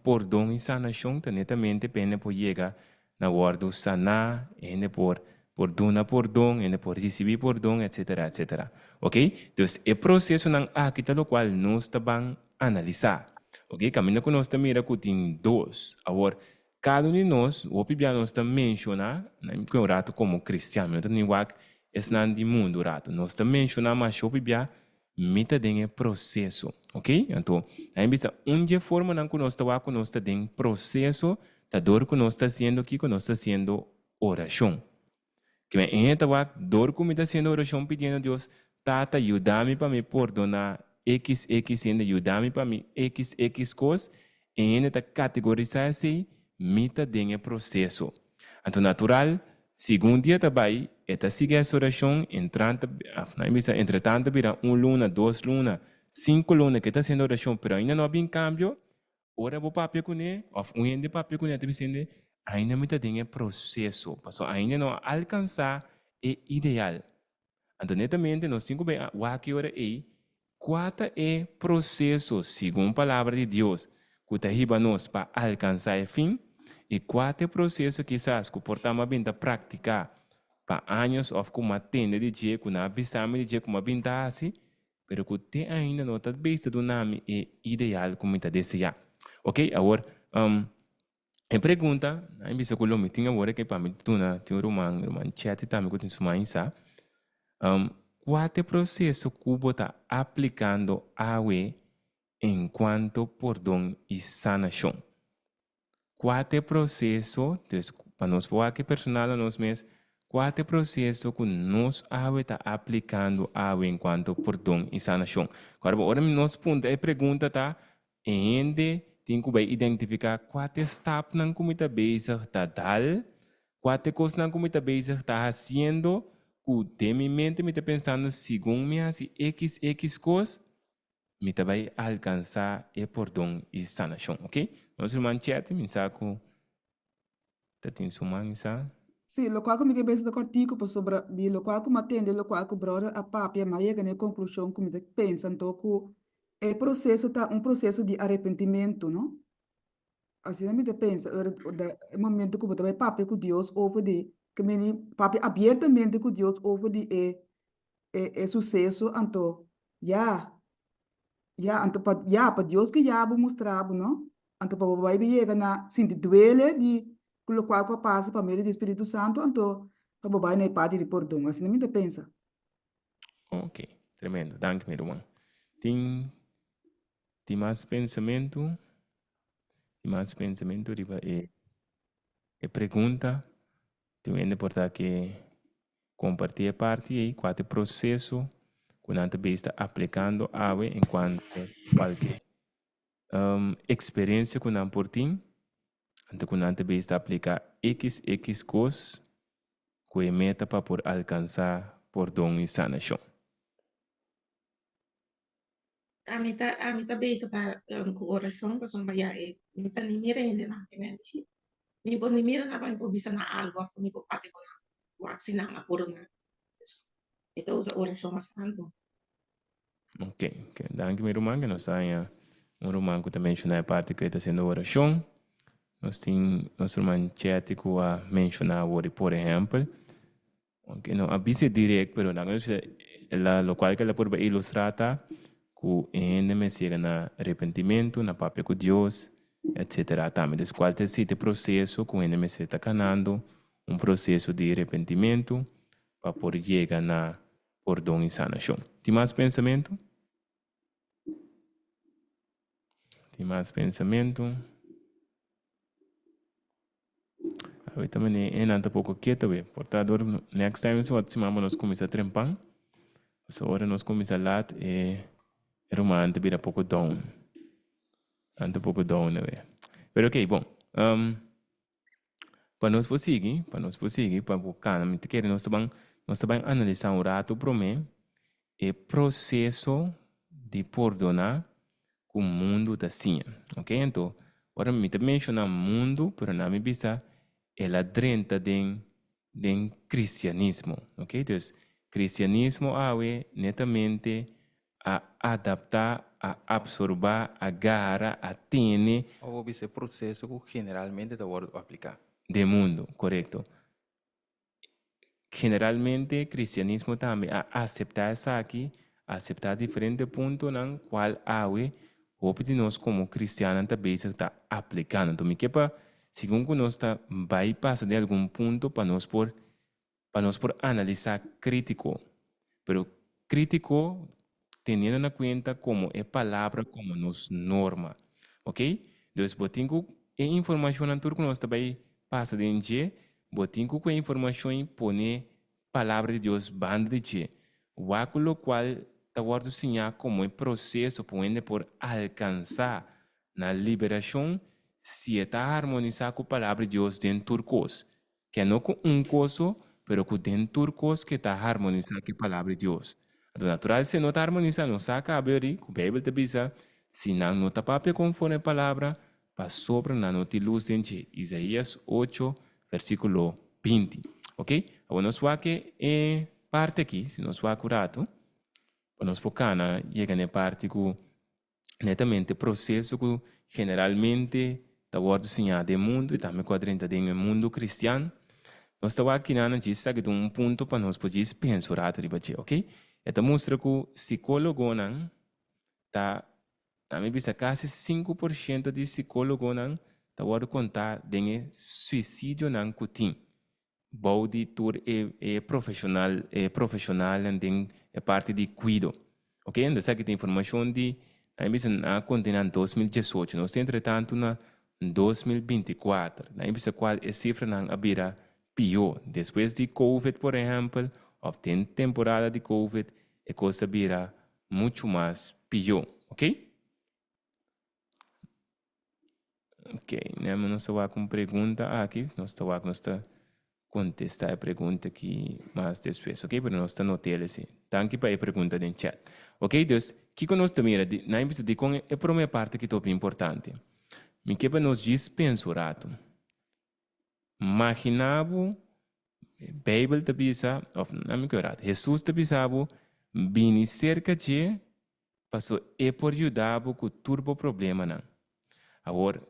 pordon i sanashon ta netamente pa hende por yega na wòrdu saná, e hende por por duna pordon, e hende por risibí pordon, etsetera, etsetera. Oke, dus e prosesonan aki ta lokual nos ta ban analisá. Oke, kaminda ku nos ta mira ku tin dos. Awor, Kada un di nos, hopi bia nos ta menshoná, na mi un ratu komo kristian, mi no ta ni wak esnan di mundu ratu, nos ta menshoná masha hopi bia, mi ta den e proseso, ok? Anto, na mi bisa un di e formanan ku nos ta wak ku nos ta den proseso ta dor ku nos ta hasiendo kiko? Nos ta hasiendo orashon. Ki mi hende ta wak dor ku mi ta hasiendo orashon pidiendo Dios, Tata yuda mi pa mi pordoná xx hende, yuda mi pa mi xx kos, e hende ta kategorisá esei, mi ta den e proseso. Anto natural, segun dia ta bai, e ta sigui hasi orashon, entranta, af nan bisa, entretanto bira un luna, dos luna, sinku luna ku e ta hasiendo orashon, pero ainda no a bin kambio, Ora bo papia kuné òf un hende papia kuné ta bisende, Ainda mi ta den e proseso, pasobra ainda no a alkansá e ideal. Anto netamente nos tin ku bai wak e ora ei kua ta e proseso segun Palabra di Dios ku ta hiba nos pa alkansá e fin i kua ta e proseso kisas ku por ta mi a bin ta praktiká pa años òf ku mi a tende di dje, ku nan a bisa mi di dje ku mi a bin ta hasi. Pero ku te ainda no ta bes ta duna mi e ideal ku mi ta deseá. Ok, awor, e pregunta, nan a bisa ku lo mi tin awor ke pa mi duna tin un ruman, ruman Chetty tambe ku tin su man isa, kua ta e proseso ku bo ta aplikando awe enkuanto pordon i sanashon? Kua ta e proseso, dus pa nos por wak e personal na nos mes, kua ta e proseso ku nos awe ta aplikando awe en kuanto pordon i sanashon? Kòrda bo, ora nos puntra e pregunta ta, e hende tin ku bai identifiká kua ta e stapnan ku mi ta bezig ta dal, kua ta e kosnan ku mi ta bezig ta hasiendo ku den mi mente mi ta pensando segun mi hasi ekis ekis kos, Mi ta bai alkansá e pordon i sanashon. Ok? Nos ruman Chetty, mi sa ku ta tin su man i sa. Sí, lokual ku mi ke bisa ta kòrtiku pasobra di lokual ku mi a tende, lokual ku bròder a papia, mi a yega na e konklushon ku mi ta pensa anto ku e proseso ta un proseso di arepentimentu, no? Asina mi ta pensa ora e momento ku bo ta bai papia ku Dios over di, ke meni papia abiertamente ku Dios over di e e suseso, anto ya, ya, anto pa ya pa Dios guia bo, mustra bo, no? Anto pa bo bai yega na sinti duele di ku lokual ku a pasa pa medio di Spiritu Santu, anto pa bo bai na e parti di pordon. Asina mi ta pensa. Ok, tremendo. Danki mi ruman. Tin tin mas pensamentu? Tin mas pensamentu riba e e pregunta? Tin un hende por ta ke kompartí e parti ei, kua ta e proseso ku nan ta bes ta aplikando awe enkuanto kualke eksperensia ku nan por tin, anto ku nan ta bes ta aplika xx kos ku e meta pa por alkansá pordon i sanashon. Ami ta ami ta bezig ta ku orashon pasobra ya e mi ta ni mira hendenan primeramente mi por ni mira nan pa mi por bisa nan algu of mi por papia ku nan wak si nan a pordoná dus mi ta usa orashon mas tantu. Ok, ok. Danki mi ruman ke nos a haña un ruman ku ta menshoná e parti ku e ta hasiendo orashon. Nos tin nos ruman Chetty ku a menshoná awor di por ehèmpel. Ok, no a bisa direct pero nan a bisa el a lokual ku el a purba ilustrá ta ku e hende mester yega na arepentimentu, na papia ku Dios, etsetera tambe. Dus kual ta e siti proseso ku hende mester ta kanando, un proseso di arepentimentu pa por yega na pordon i sanashon. Tin mas pensamentu? Tin mas pensamentu? Awe ta mane e nan ta poko keto we. Por ta dor next time su otro siman pa nos kuminsá trempan. Pasobra ora nos kuminsá lat e ruman ta bira poko down. Nan ta poko down awe. Pero okay, bon. Pa nos por sigui, pa nos por sigui, pa bo kana, mi ta kere nos ta ban, nos ta ban analisá un ratu promé e proseso di pordoná ku mundu ta siña. Ok, anto ora mi ta menshoná mundu, pero na mi bisa el a drenta den den kristianismo. Ok, dus kristianismo awe netamente a adaptá, a absorbá, a gara, a tene. Of bo bisa e proseso ku generalmente ta wòrdu apliká. Den mundu, korekto. Generalmente kristianismo tambe a aseptá esaki, aseptá diferente puntonan kual awe hopi di nos komo kristiannan ta bezig ta aplikando. Anto mi ke pa segun ku nos ta bai pasa den algun punto pa nos por pa nos por analisá krítiko, pero krítiko teniendo na kuenta komo e palabra komo nos norma, ok? Dus bo tin ku e informashonnan tur ku nos ta bai pasa den dje, bo tin ku ku e informashon ei pone palabra di Dios banda di dje. Wak ku lokual ta wòrdu siñá komo e proseso pa un hende por alkansá na liberashon si e ta harmonisá ku palabra di Dios den tur kos. Ke no ku un kos so, pero ku den tur kos ke ta harmonisá ku e Palabra di Dios. Anto natural si e no ta harmonisá, nos sa kaba ori ku Beibel ta bisa, Si nan no ta papia konforme e Palabra, pasobra nan no tin lus den dje. Isaías ocho, versíkulo 20. Oke, awor nos wak e parti aki, si nos wak un ratu, pa nos por kana yega na e parti ku Netamente proseso ku generalmente ta wòrdu siñá den mundu i tambe ku a drenta den e mundu kristian. Nos ta wak kinan djis esaki ta un punto pa nos por djis pensa un ratu riba dje, oke. E ta mustra ku sikólogonan ta, ami bisa kasi 5% di sikólogonan ta wòrdu kontá den e suisidionan ku tin. Bou di tur e e profesional e profesionalnan den e parti di cuido. Ok, entonces esaki ta informacion di nan a bisa nan a conta na 2018, nos ta entre tanto na 2024, nan a bisa cual e cifranan a bira pio despues di covid por ehempel of den temporada di covid e cos a bira mucho mas pio, ok. Ok, nèm nos ta wak un pregunta aki. Nos ta wak, nos ta kontestá e pregunta aki mas despues, ok? Pero nos ta not'el esei. Danki pa e pregunta den chat. Ok, dus, kiko nos ta mira? Di, nan bisa dikon e promé parti aki ta hopi importante. Mi ke pa nos djis pensa un ratu. Maginá bo. Beibel ta bisa, òf na mi kue rat, Hesus ta bisa bo, bini serka dje paso e por yuda bo ku tur bo problemanan. Awor,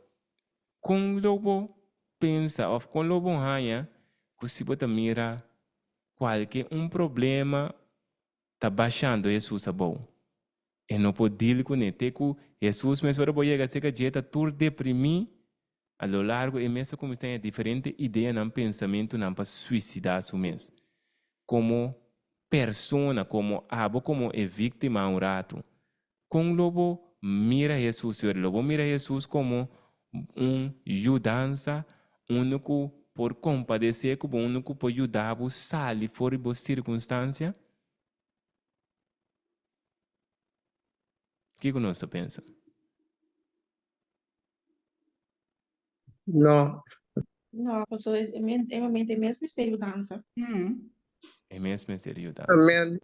kon lo bo pensa òf kon lo bo haña ku si bo ta mira kualke un problema ta bashando Hesus abou? E no por deal kuné. Te ku Hesus mes ora bo yega serka dje ta tur deprimí, a lo largo e mes a kuminsá haña diferente ideanan, pensamentunan pa suisidá su mes. Komo persona, komo abo komo e víktima un ratu, kon lo bo mira Hesus yori? Lo bo mira Hesus komo un yudansa, unu ku por kompadesé ku bo, unu ku por yuda bo sali for di bo sirkunstansia? Kiko nos ta pensa? No. No, paso e e momento e mes mester yudansa. E mes mester yudansa. Amen.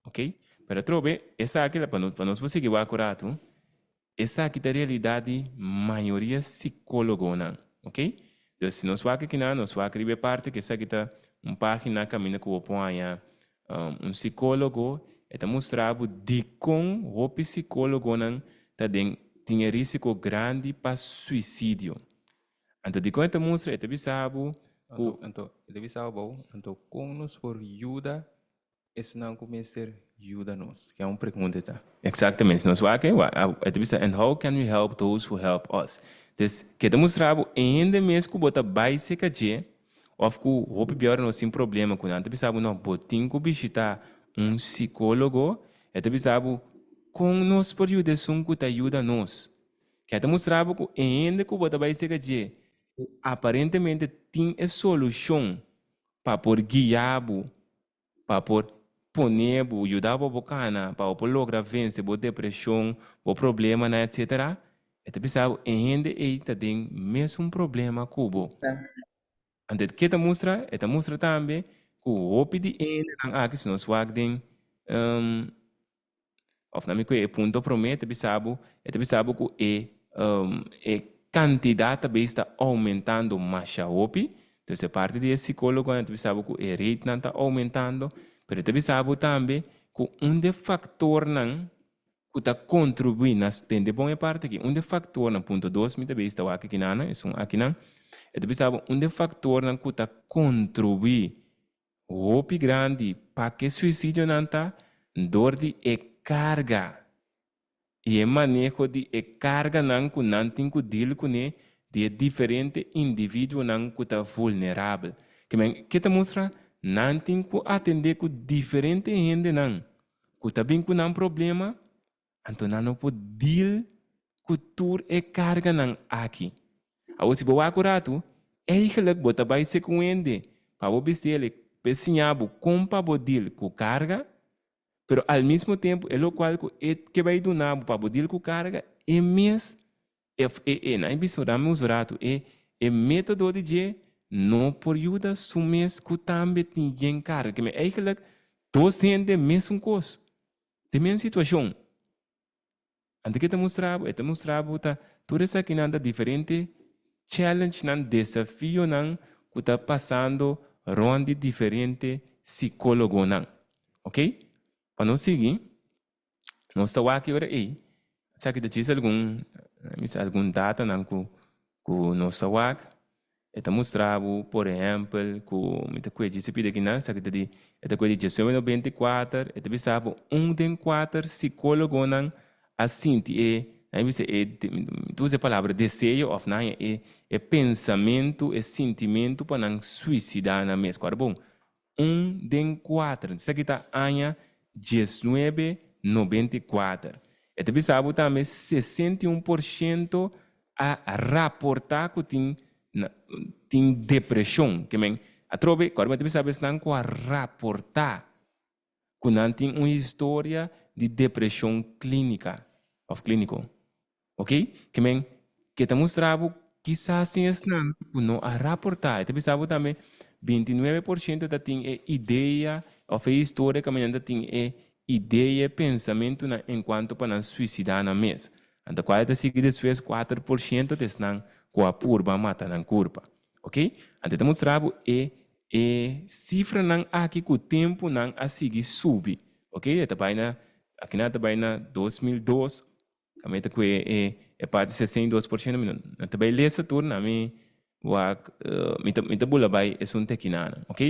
Ok, pero atrobe esaki la pa nos pa nos por sigui wak un ratu, esaki ta realidad di mayoria psicologonan, ok. Dus si nos wak akinan nos wak riba e parti ku esaki ta un pagina kaminda ku bo por haña un psicologo, e ta mustra bo dikon hopi psicologonan ta den tin e risiko grandi pa suicidio. Anto dikon e ta mustra? E ta bisa bo ku. Anto, anto, e ta bisa bo, anto kon nos por yuda Esnan ku mester yuda nos? Ke un pregunta e ta. Exactamente. Si nos wak e, e ta bisa, And how can we help those who help us? Des, ke ta mustra bo e hende mes ku bo ta bai serka dje, òf ku hopi bia ora nos tin problema ku nan ta bisa bo, no, bo tin ku bishita un sikólogo, e ta bisa bo, kon nos por yuda esun ku ta yuda nos? Ke ta mustra bo ku e hende ku bo ta bai serka dje, ku aparentemente tin e solushon pa por guia bo pa por pone bo, yuda bo bo kana, pa bo por logra vense bo depresion, bo problemanan etcetera, e ta bisa bo e hende ei ta den mesun problema ku bo. Anto ke ta mustra? E ta mustra tambe ku hopi di e hendenan aki si nos wak den Of na mi ku e punto promé ta bisa bo, e ta bisa bo ku e e kantidat ta bes ta oumentando masha hopi. Entonces e parti di e sikólogonan ta bisa bo ku e ratenan ta oumentando, pero e ta bisa bo tambe ku un di e faktornan ku ta kontribuí na, tende bon e parti aki, un di e faktornan, punto dos mi ta bes ta wak akinana, esun akinan, e ta bisa bo un di e faktornan ku ta kontribuí Hopi grandi pa ke suisidionan ta dor di e karga i e maneho di e karganan ku nan tin ku deal kuné di e diferente individuonan ku ta vulnerabel. Ke men ke ta mustra nan tin ku atendé ku diferente hendenan ku ta bin ku nan problema Anto nan no por deal ku tur e karganan aki. Awor si bo wak un ratu, eigenlijk bo ta bai ser ku un hende pa bo bis'el p'e siña bo kon pa bo deal ku karga, pero al mismo tempu e lokual ku e ke bai duna bo pa bo deal ku karga, e mes e e nan bisa dame un ratu e e metodo di dje no por yuda su mes ku tambe tin yen karga. Kimen eigenlijk dos hende mesun kos. Den men situashon, anto ke ta mustra bo? E ta mustra bo ta tur esakinan ta diferente challengenan, desafionan ku ta pasando rònt di diferente sikólogonan. Ok? Pa nos sigui, nos ta wak e ora ei, esaki ta djis algun, mi sa algun datanan ku ku nos ta wak. E ta mustra bo, por ehèmpel, ku mi ta kue djis e pida kinan, esaki ta di, e ta kue di diesnuebe nobenta i kuater, e ta bisa bo un den kuater sikólogonan a sinti e, nan a bisa e, mi ta usa e palabra deseo òf nan haña e e pensamentu, e sintimentu pa nan suisidá nan mes. Kòrda bon, Un den kuater. Esaki ta aña diesnuebe nobenta i kuater. E ta bisa bo tambe 61% a raportá ku tin tin depreshon. Ke men atrobe kòrda mi ta bisa bo esnan ku a raportá ku nan tin un historia di depreshon klínika òf klíniko. Ok, ke men ke ta mustra bo kisas tin esnan ku no a raportá. E ta bisa bo tambe 29% ta tin e idea òf e historia kaminda nan ta tin e idea, e pensamentunan enkuanto pa nan suisidá nan mes. Anto kual e ta sigui despues 4% ta esnan ku a purba mata nan kurpa. Ok, anto e ta mustra bo e. E sifranan aki ku tempunan a sigui subi. Ok, e ta bai na, akinan ta bai na 2002, kaminda ku e e e parti 62%, mi no ta bai lesa tur na mi wak, mi ta mi ta bula bai esun te akinanan, ok.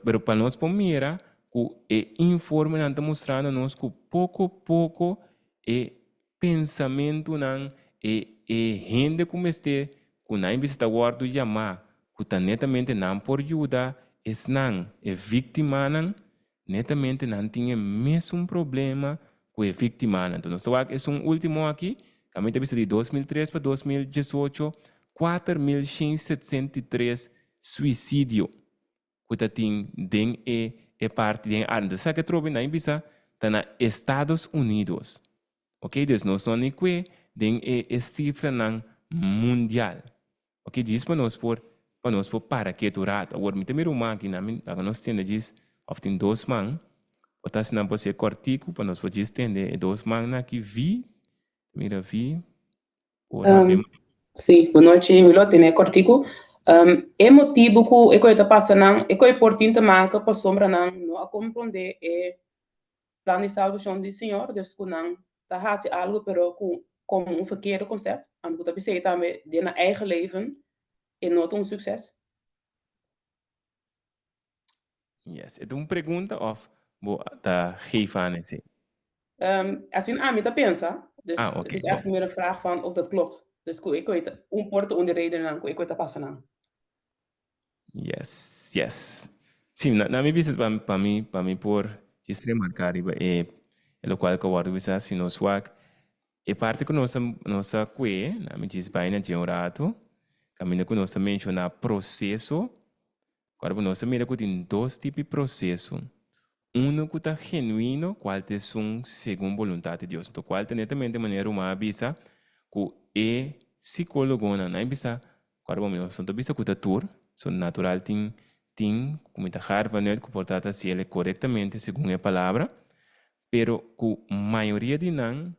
Pero pa nos por mira ku e informenan ta mustrando nos ku poko poko e pensamentunan, e e hende ku mester ku nan bisa ta wòrdu yamá ku ta netamente nan por yuda esnan, e víktimanan, netamente nan tin e mesun problema ku e víktimanan. Enton nos ta wak esun último aki, kaminda ta bisa di 2003 pa 2018, 4173 suisidio ku ta tin den e e parti den e área. Entonces esaki atrobe nan bisa ta na Estados Unidos. Ok, dus nos no ni kue den e e sifranan mundial. Ok, djis pa nos por pa nos por para ketu rato. Awor mi ta mira un man aki nan mi laga nos tende djis of tin dos man por ta asina por ser kòrtiku pa nos por djis tende e dos mannan aki vi mira vi por habri Um, sí, bon nochi, mi lo tene kòrtiku. Um, e motibu ku e koi ta pasa nan, e koi por tin te maka pasobra nan no a komprondé e plan di salbashon di Señor, dus ku nan ta hasi algu pero ku komo un verkeerde concept, anto ku ta bisei tambe den nan eigen leven e no ta un sukses. Yes, e ta un pregunta of bo ta geef aan esei? Um, asina ami ta pensa, dus Ah, het oké, is bon. echt meer een vraag van of dat klopt. Dus ku e koi ta un por ta un di redennan ku e koi ta pasa nan. Yes, yes. Sí, na, na mi bisa pa, pa mi, pa mi por djis remarká riba e, e lokual ku a wòrdu bisá, si nos wak e parti ku nos a, nos a kue, na mi djis bai na dje un ratu, kaminda ku nos a menshoná proseso, Ora ku nos ta mira ku tin dos tipo di proseso, unu ku ta genuino, kual ta esun segun boluntat di Dios. Anto kual ta netamente manera Ruma a bisa ku e sikólogonan nan a bisa, ku ora bo nos no ta bisa ku ta tur, so natural tin tin ku mi ta har vanuit ku por ta ta hasiel korektamente segun e palabra, pero ku mayoria di nan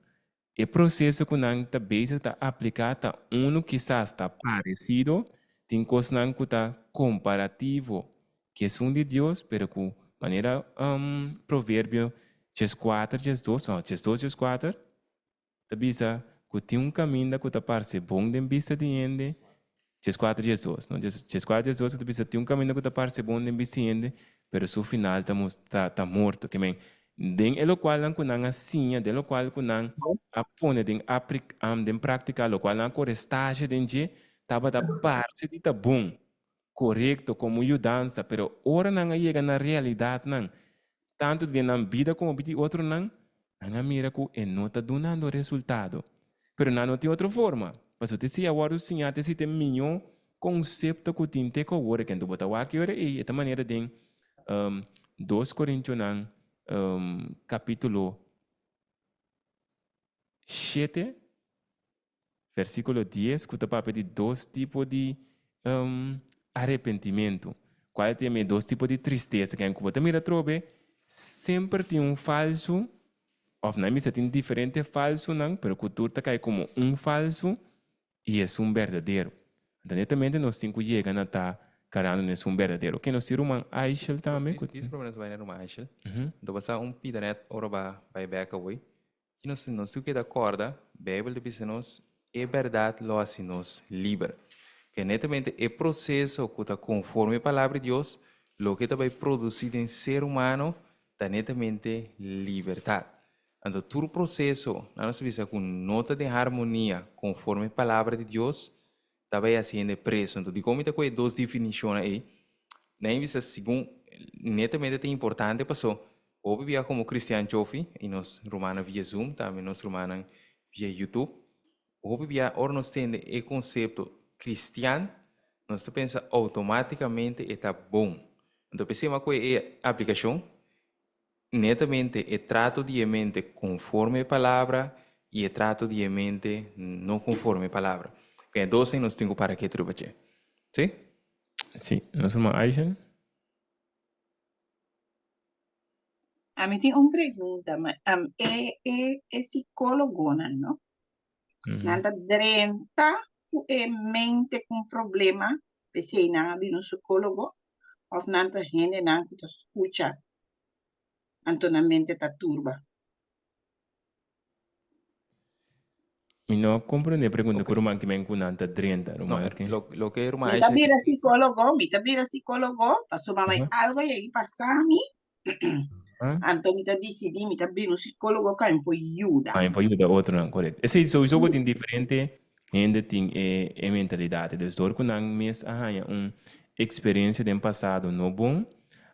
E proseso ku nan ta bezig ta apliká ta unu kisas ta paresido, tin kosnan ku ta komparativo ku esun di Dios, pero ku manera Proverbio 14 12, no, 12 14 ta bisa ku tin un kaminda ku ta parse bon den bista di hende, 14 12, no, 14 12 ta bisa tin un kaminda ku ta parse bon den bista di hende, pero su final ta ta ta morto. Ke men, den e lokualnan ku nan a siña, den lokual ku nan a pone den apri den práktika, lokual nan a kore stasje den dje, tabata parse di ta bon, korekto, komo yudansa, pero ora nan a yega na realidatnan, Tantu den nan bida komo bida di otronan, nan a mira ku e no ta dunando resultado. Pero nan no tin otro forma, pasobra te si a wòrdu siñá te si ta e mihó konsepto ku tin te ku awor. Kende bo ta wak e ora ei, e ta manera den Dos Korintionan kapítulo shete. Versíkulo dies ku ta papia di dos tipo di arepentimentu. Kual ta yama e dos tipo di tristesa? Ken ku bo ta mira atrobe, semper tin un falsu, òf nan bisa tin diferente falsunan, pero ku tur ta kai komo un falsu i esun berdadero. Anto netamente nos tin ku yega na ta karando na esun berdadero. Ke nos tin ruman Aishel tambe ku. Dis prome nos bai na ruman Aishel. Anto bo sa un pida net ora bo a bai bek awor. Ki nos nos tur keda kòrda, Beibel ta bisa nos, E bèrdat lo hasi nos liber. Ke netamente e proseso ku ta konforme e Palabra di Dios, loke ta bai produsí den ser humano ta netamente libertat. Anto tur proseso, nan nos ta bisa ku no ta den harmonia konforme e Palabra di Dios, ta bai hasi hende preso. Anto dikon mi ta kohe e dos definishonnan ei? Nan a bisa segun netamente ta importante paso hopi bia komo cristian chofi y nos rumannan via zoom tambe nos rumannan via youtube hopi bia ora nos tende e konsepto cristian nos ta pensa outomaticamente e ta bon. Anto p'esei mi a kohe e aplikashon Netamente e trato di e mente conforme e palabra y e trato di e mente no conforme e palabra. E dos ei nos tin cu para ketu riba dje. Si? Si. Nos ruman Aisha? Ami tin un pregunta, ma e e e psicólogonan, no? Nan ta drenta cu e mente cu un problema, p'esei nan a bira un psicólogo? Òf nan ta hendenan ku ta skucha anto nan mente ta turba? Mi no a comprende e pregunta ku ruman kimen ku nan ta drenta, No, ruman ke. loke ruman Mi ta Aisha bira sikólogo, mi ta bira sikólogo pasobra mi algo yegi pasa mi, anto mi ta disidí mi ta bira un sikólogo ku a mi por yuda. A mi por yuda otronan, korekto. Esei souiso bo Sí. tin diferente hende tin e e mentalidat. Dus dor ku nan mes a haña un eksperensia den pasado no bon,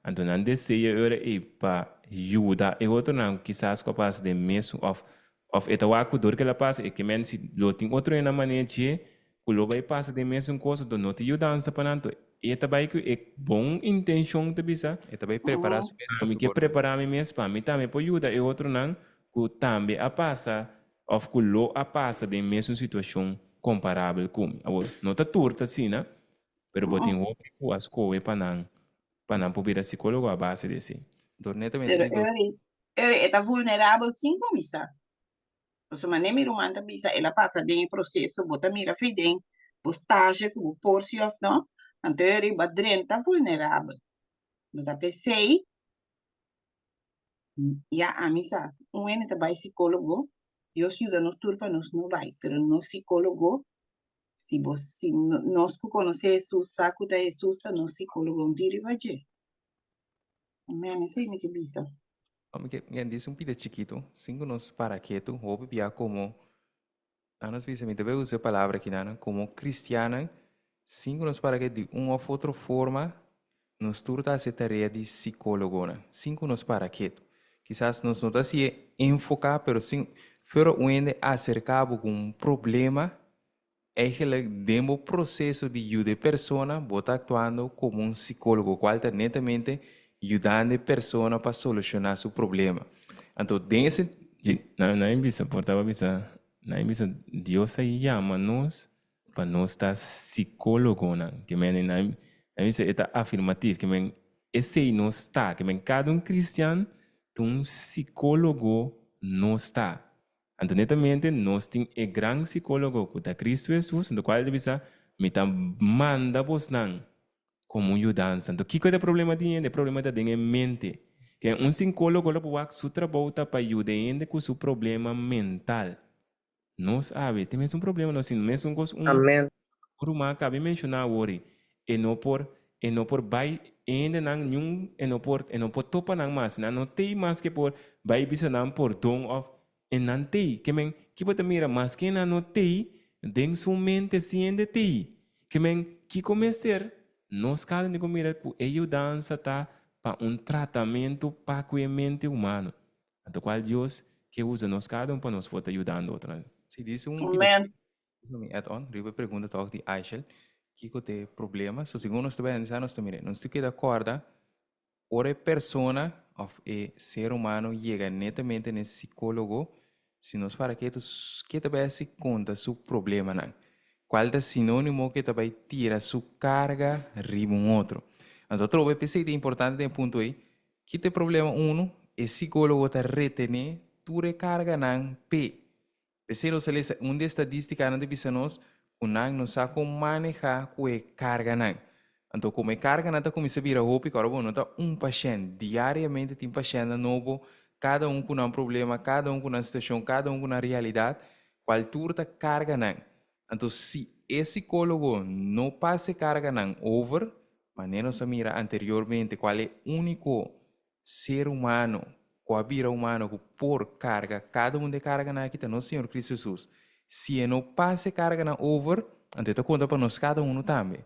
anto nan desea e ora ei pa yuda e otronan ku kisas ku a pasa den mesun òf Of e ta wak ku dor ku el a pasa, e ke men si lo tin otro hende na manera dje ku lo bai pasa den mesun kos, anto no tin yudansa pa nan. Anto e ta bai ku e bon intenshon ta bisa, E ta bai prepará su mes pa Ami e ke por. prepará mi mes pa mi tambe por yuda e otronan ku tambe a pasa of ku lo a pasa den mesun situashon komparabel ku mi. Awor, no ta tur ta asina, pero bo tin hopi ku a skohe pa nan pa nan por bira sikólogo a base di esei. Dor netamente Pero di dor. Eri, Eri e ta vulnerabel sin kuminsá. Pasobra manera mi ruman ta bisa el a pasa den e proseso, bo ta mira fi den bo stage ku bo por si òf no, anto Eri bo a drenta vulnerabel. No ta p'esei ya ami sa un hende ta bai sikólogo, Dios yuda nos tur pa nos no bai, pero nos sikólogo Si bo si nos ku konosé Hesus sa ku ta Hesus ta nos sikólogo un tin riba dje. Amen, esei mi ke bisa. Mi ke mi a disi un pida chikitu sin ku nos para ketu hopi bia komo nan nos bisa mi ta bai usa e palabra aki nan komo kristiannan sin ku nos para ketu di un òf otro forma nos tur ta hasi e tarea di sikólogonan sin ku nos para ketu kisas nos no ta hasi e enfoká pero sin fuera un hende aserká bo ku un problema Eigenlijk den bo proceso di yuda e persona bo ta actuando como un psicologo cual ta netamente yudando e persona pa soluciona su problema. Anto den e Ji, nan nan bisa, por taba bisa, nan bisa Dios a yama nos pa nos ta psicologonan. Ke men nan nan bisa e ta afirmatief, ke men esei nos ta, ke men kada un cristian ta un psicologo nos ta. Anto netamente nos tin e gran Sikólogo ku ta Kristu Hesus, anto kual ta bisa, Mi ta manda bosnan komo un yudansa. Anto kiko ta e problema di hende? E problema ta den e mente. Ke un sikólogo lo por wak su trabou ta pa yuda e hende ku su problema mental. Nos awe tin mesun problema, nos tin mesun kos un Amen. Un ruman a kabi menshoná awor ei, e no por, e no por bai hendenan niun, e no por, e no por topa nan mas, nan no tei mas ke por bai bisa nan pordon òf e nan tei. Ke men, ki bo ta mira maske nan no tei, den su mente si hende tei. Ke men, kiko mester? Nos kada un di ku mira ku e yudansa ta pa un tratamentu pa ku e mente humano. Anto kual Dios ke usa nos kada un pa nos por ta yudando otronan. Si dice un Amen. So mi add on riba e pregunta tòg di Aishel, kiko ta e problema? So segun nos ta bai analisá nos ta mira, nos ta keda kòrda ora e persona òf e ser humano yega netamente na e sikólogo, si nos para ketu ke ta bai hasi konta su problemanan, kual ta sinónimo ke ta bai tira su karga riba un otro. Anto atrobe p'esei ta importante den e punto ei, ki ta e problema? Unu, e sikólogo ta retené tur e karganan p'e. P'esei nos a lesa un di e stadístikanan ta bisa nos ku nan no sa kon manehá ku e karganan. Anto komo e karganan ta kuminsá bira hopi, ku ora bo no ta un pashènt, diariamente tin pashèntnan nobo, kada un ku nan problema, kada un ku nan situashon, kada un ku nan realidat, kual tur ta karganan. Anto si e sikólogo no pasa e karganan over, manera nos a mira anteriormente kual e úniko Ser humano ku a bira humano ku por karga kada un di e karganan aki ta nos Señor Cristo Jesus. Si e no pasa e karganan over, anto e ta konta pa nos kada unu tambe.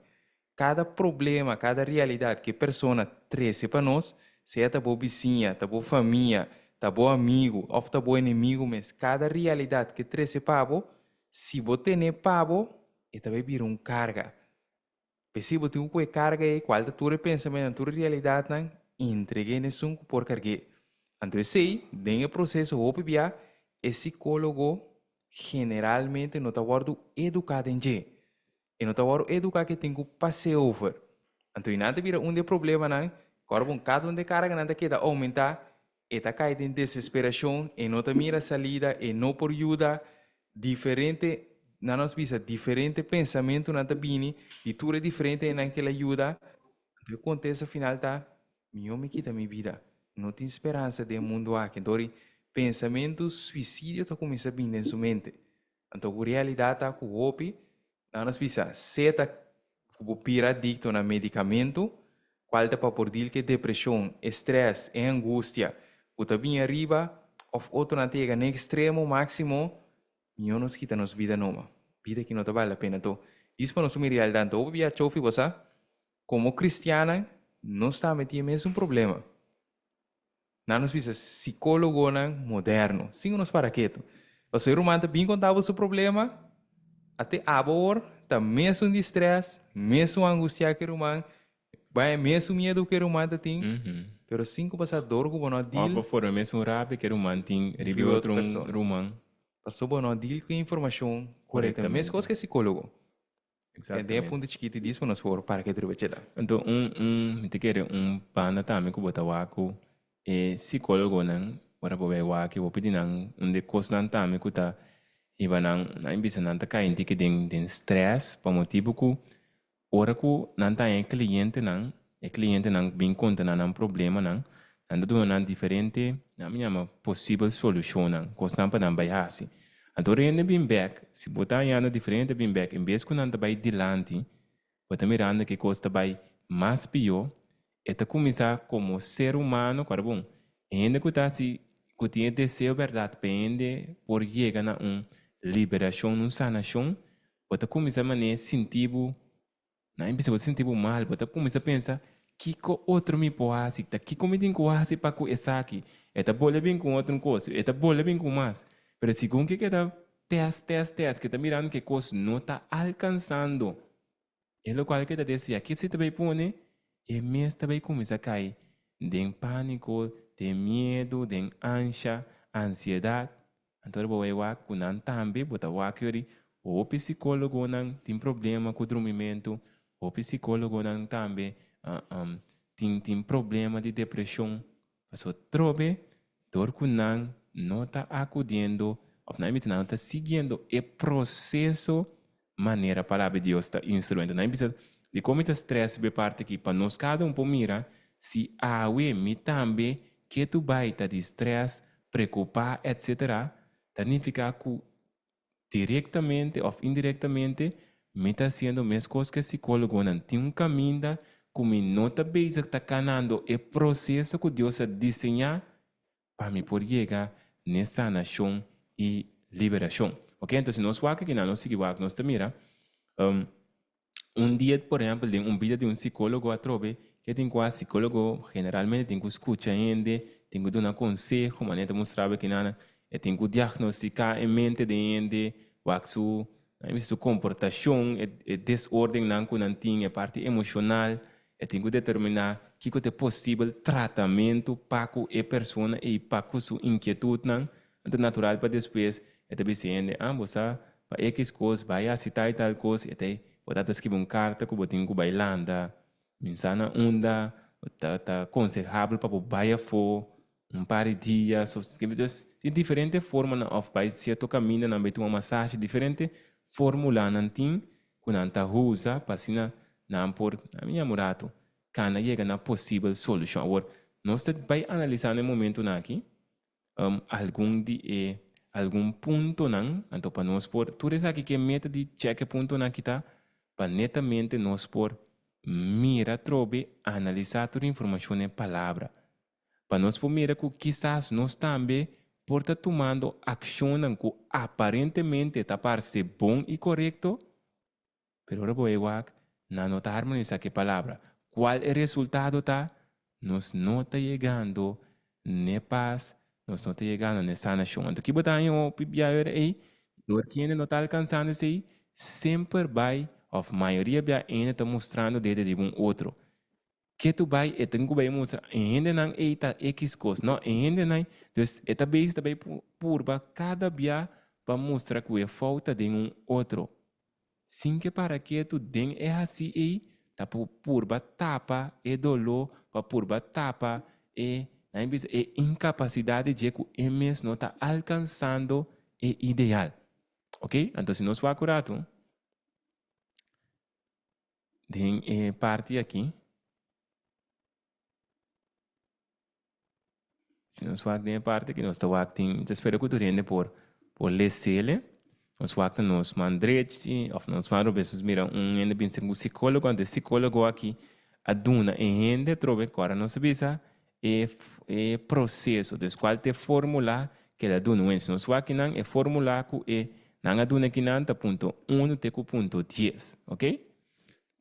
Kada problema, kada realidat ku e persona trese pa nos, sea ta bo bisiña, ta bo famia, ta bo amigu òf ta bo enemigu mes, kada realidat ku e trese pa bo, si bo tene pa bo, e ta bai bira un karga. P'esei bo tin ku ku e karga ei, kual ta tur e pensamentunan, tur e realidatnan, entreg'é na esun ku por karg'é. Anto esei, den e proseso hopi bia, e sikólogo generalmente no ta wòrdu eduká den dje. E no ta wòrdu eduká ku e tin ku pas'é over. Anto einan ta bira un di e problemanan, ku ora bon kada un di e karganan ta keda oumentá, e ta kai den desesperashon, e no ta mira salida, e no por yuda, diferente, nan nos bisa, diferente pensamentunan ta bini di tur e diferente hendenan ku el a yuda. Anto e kontesta final ta, Mihó mi kita mi bida. No tin speransa den e mundu aki. Anto ori pensamentu suisidio ta kuminsá bini den su mente. Anto ku realidat ta ku hopi nan nos bisa sea ta ku bo bira adikto na medikamentu, kual ta pa por dil ku e depreshon, e strès, e angustia ku ta bini ariba òf otronan ta yega na e ekstremo máksimo, mihó nos kita nos bida numa. Bida ki no ta bale la pena. Anto dis pa nos sumi realidat. Anto hopi bia chofi bo sa, komo kristiannan nos tambe tin e mesun problema. Nan nos bisa psicólogonan moderno, sin cu nos para ketu. Pasobra e ruman ta bin conta bo su problema, ate abo awor ta mesun di stress, mesun angustia cu e ruman, bai e mesun miedu cu e ruman ta tin, pero sin cu pasa dor cu bo no deal. Of bo forma e mesun rabia cu e ruman tin riba e otro ruman. Pasobra bo no deal cu e informacion corectamente. Mescos cu e psicólogo. Exactamente. Den e punto chikito di disco nos por para ke riba cheta. Anto un un mi ta kere un banda tambe ku bo ta wak ku e psikólogonan ora bo bai wak bo pidi nan un di e kosnan tambe ku ta hiba nan nan bisa nan ta kai un tiki den den stress pa motibu ku ora ku nan ta haña e klientenan e klientenan bin konta nan nan problemanan Nan ta duna nan diferente, nan mi yama posibel solushonnan, kosnan pa nan bai hasi. Anto ora hende bin bek, si bo ta hañando diferente bin bek, en bes ku nan ta bai dilanti, bo ta mirando ku e kos ta bai mas pió, e ta kuminsá komo ser humano, kòrda bon, e hende ku ta hasi, ku tin e deseo bèrdat pa e hende por yega na un liberashon, un sanashon, bo ta kuminsá manera sinti bo Nan a bisa, Bo ta sinti bo mal, bo ta kuminsá pensa, Kiko otro mi por hasi? Ta kiko mi tin ku hasi pa ku esaki? E ta bolbe bin ku un otro kos, e ta bolbe bin ku mas. Pero segun ke keda tèst, tèst, tèst, ke ta mirando ke kos no ta alkansando e lokual ke ta deseá, ke si ta bai pone? E mes ta bai kuminsá kai den pániko, den miedu, den ansha, ansiedat. Anto ora bo bai wak ku nan tambe, bo ta wak yori hopi sikólogonan tin problema ku drumimentu, hopi sikólogonan tambe tin tin problema di depreshon. Pasobra trobe dor ku nan no ta akudiendo òf nan bisa nan no ta siguiendo e proseso manera Palabra di Dios ta instruí. Anto nan bisa dikon mi ta stress riba e parti aki pa nos kada un por mira si awe mi tambe ketu bai ta di stress, preokupá etc. Ta nifiká ku direktamente òf indirektamente mi ta hasiendo meskos ku e sikólogonan. Tin un kaminda ku mi no ta bezig ta kanando e proseso ku Dios a diseñá pa mi por yega n'e sanashon i liberashon. Ok, enton si nos wak akinan, nos sigui wak, nos ta mira un dia, por ehèmpel, den un bida di un sikólogo atrobe, ke tin ku hasi? Sikólogo generalmente tin ku skucha hende, tin ku duna konseho, manera ta mustra bo akinan, e tin ku diagnostiká e mente den hende, wak su, su komportashon, e desordennan ku nan tin, e parti emoshonal, E tin ku determiná kiko ta e posibel tratamentu pa ku e persona ei pa ku su inkietutnan. Anto natural pa despues e ta bisa e hende, ah bo sa pa ekis kos bai hasi tal i tal kos, e ta bo ta ta skibi un karta ku bo tin ku bai landa min sa na unda ta ta konsehabel pa bo bai afó un par di dia. So dus tin diferente formanan òf bai sierto kamindanan bai tuma masashi diferente formulanan tin ku nan ta usa pa asina nan por, na mi yama un ratu, kana yega na posibel solushon. Awor, nos ta bai analisá na e momentunan aki algun di e algun puntonan, anto pa nos por, tur esaki ke meta di chèk e puntonan aki ta pa netamente nos por mira atrobe, analisá tur informashon den palabra. Pa nos por mira ku kisas nos tambe por ta tumando akshonnan ku aparentemente ta parse bon i korekto, pero ora bo e wak, nan no ta harmonisá ku e palabra. Kual e resultado ta? Nos no ta yegando n'e pas, nos no ta yegando n'e sanashon. Anto ki bo ta haña hopi bia ora ei? Dor ki hende no ta alkansando esei, semper bai òf mayoria bia hende ta mustrando dede riba un otro. Ke tu bai e tin ku bai mustra e hendenan ei ta ekis kos no e hendenan dus e ta bezig ta bai purba kada bia pa mustra ku e fout ta den un otro sin ke para ketu den e hasi ei ta purba tapa e dolo pa purba tapa e nan bisa e inkapasidat di dje ku e mes no ta alkansando e ideal ok anto si nos wak un ratu. Den e parti aki. Si nos wak den e parti aki nos ta wak tin, mi ta spera ku tur hende por por lesele. Nos wak ta nos man drechi òf nos man robes nos mira un hende bin ser un sikólogo anto e sikólogo aki a duna e hende atrobe ku ora nos a bisa e e proseso dus kual ta e fórmula ku el a duna un hende. Si nos wak kinan e fórmula ku e nan a duna kinan ta punto uno te ku punto dies, oke.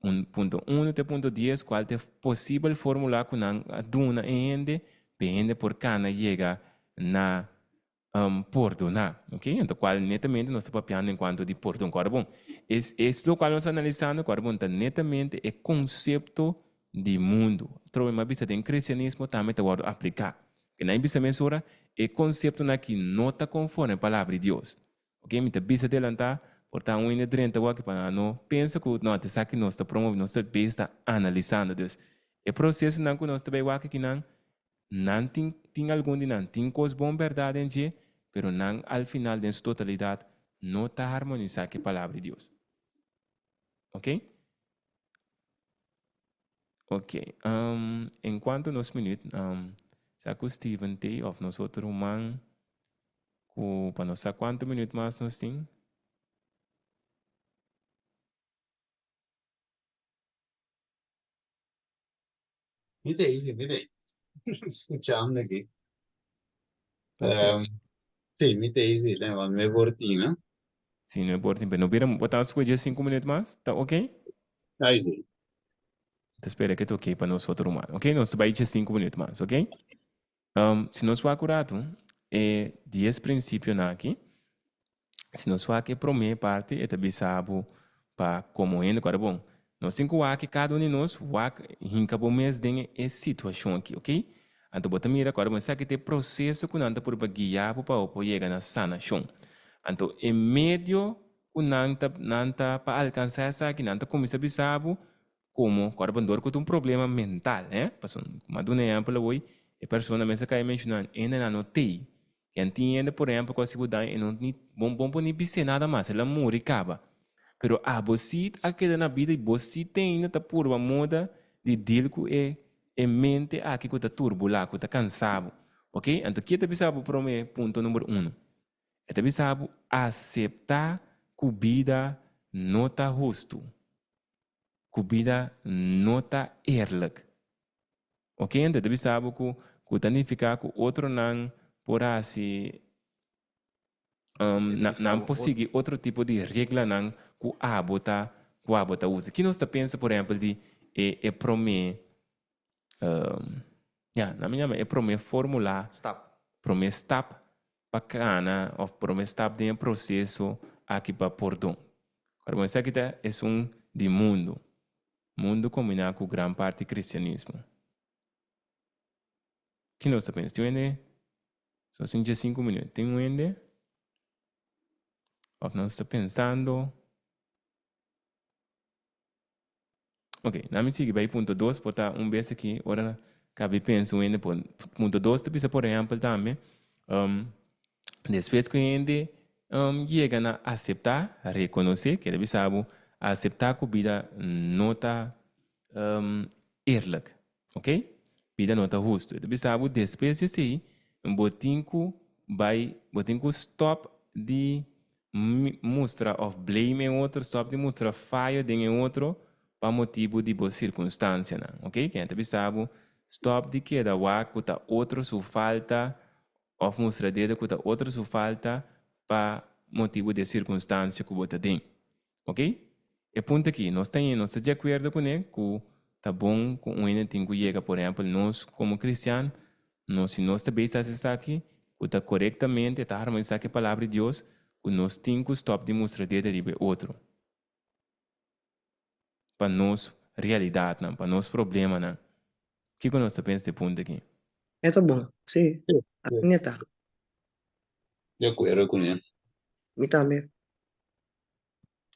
Un punto uno te punto dies kual ta e posibel fórmula ku nan a duna e hende pa e hende por kana yega na pordoná. Ok, anto kual netamente nos ta papiando en kuanto di pordon. Ku ora bon, es es lokual nos ta analisando ku ora bon ta netamente e konsepto di mundu. Atrobe mi a bisa den kristianismo tambe ta wòrdu apliká. Ke nan bisa mesora e konseptonan aki no ta konforme palabra di Dios. Ok, mi ta bisa delantá, por ta un hende drenta wak pa nan no pensa ku no, ta esaki nos ta promove, nos ta bes ta analisando. Dus, e prosesonan ku nos ta bai wak akinan, nan tin tin algun di nan tin kos bon bèrdat den dje, pero nan al final den su totalidat no ta harmonisá ku e Palabra di Dios. Ok? Ok, en kuanto nos minüt, sa ku Steven t'ei òf nos otro ruman Ku pa nos sa kuantu minüt mas nos tin. Mi ta easy, mi ta escuchando aquí. Ok. Um, sí, mi ta easy, ne, want mi por tin, no? Si, no por tin, pero no bira, bo ta scucha 5 minuut mas? Ta ok? Ay, sí. Ta spera que ta ok pa nos otro ruman. Ok, nos ta bai dje 5 minuut mas, ok? Si nos wak un ratu e dies prinsipionan aki, si nos wak e promé parti e ta bisa bo pa komo hende ku a bon. Nos tin ku wak kada un di nos wak hinka bo mes den e situashon aki, oke? Anto bo ta mira ku a bon esaki ta e proseso ku nan ta purba guia bo pa bo por yega na sanashon. Anto e medio ku nan ta nan ta pa alkansá esaki nan ta kuminsá bisa bo Como cu ora dor cu ta un problema mental, eh, pasobra como a duna ehempel awor, e persona mester cay menciona hende nan no tey. Ken tin hende por ehempel cu a haci bo daño e no ni bo bo por ni bis'é nada mas, el a muri caba. Pero abo si a keda na bida y bo si te ainda ta purba moda di deal cu e e mente aki cu ta turbula, cu ta cansa bo. Ok, anto kier ta bisa bo prome punto number uno? E ta bisa bo acepta cu bida no ta hustu. Ku bida no ta eerlijk. Ok hende ta bisa bo ku ku ta nifiká ku otronan por hasi E ta bisa nan bo por sigui otro tipo di reglanan ku abo ta ku abo ta usa. Ki nos ta pensa por ehèmpel di e e promé ya nan mi yama e promé formula Stap. promé stap pa kana òf promé stap den e proseso aki pa pordon. Ora bon esaki ta esun di mundu, mundu kombiná ku gran parti kristianismo. Ki nos ta pensa? Tin un hende? Son sin diesinku minüt. Tin un hende? Òf nos ta pensando? Ok, na mi sigui bai punto dos, por ta un bes aki ora kabi pensa un hende por punto dos ta bisa por ehempel tambe um, despues ku hende um, yega na aseptá, rekonosé, kere bisa bo aseptá ku bida no ta um, eerlijk. Ok? Bida no ta hustu. E ta bisa bo despues di esei bo tin ku bai, bo tin ku stòp di mustra òf blame e otro, stòp di mustra fayo den e otro pa motibu di bo sirkunstansianan. Ok? Ken ta bisa bo stòp di keda wak ku ta otro su falta òf mustra dedo ku ta otro su falta pa motibu di e sirkunstansia ku bo ta den. Ok? E punto aki, nos ta nos ta di akuerdo kuné ku ta bon ku un hende tin ku yega, por ehèmpel, nos komo kristian, nos si nos ta bes hasi esaki, ku ta korektamente, ta harmonisá ku e Palabra di Dios, ku nos tin ku stòp di mustra dede riba e otro pa nos realidatnan, pa nos problemanan. Kiko nos ta pensa di e punto aki? E ta bon, sí. Asina e ta. Di akuerdo kuné. Mi tambe.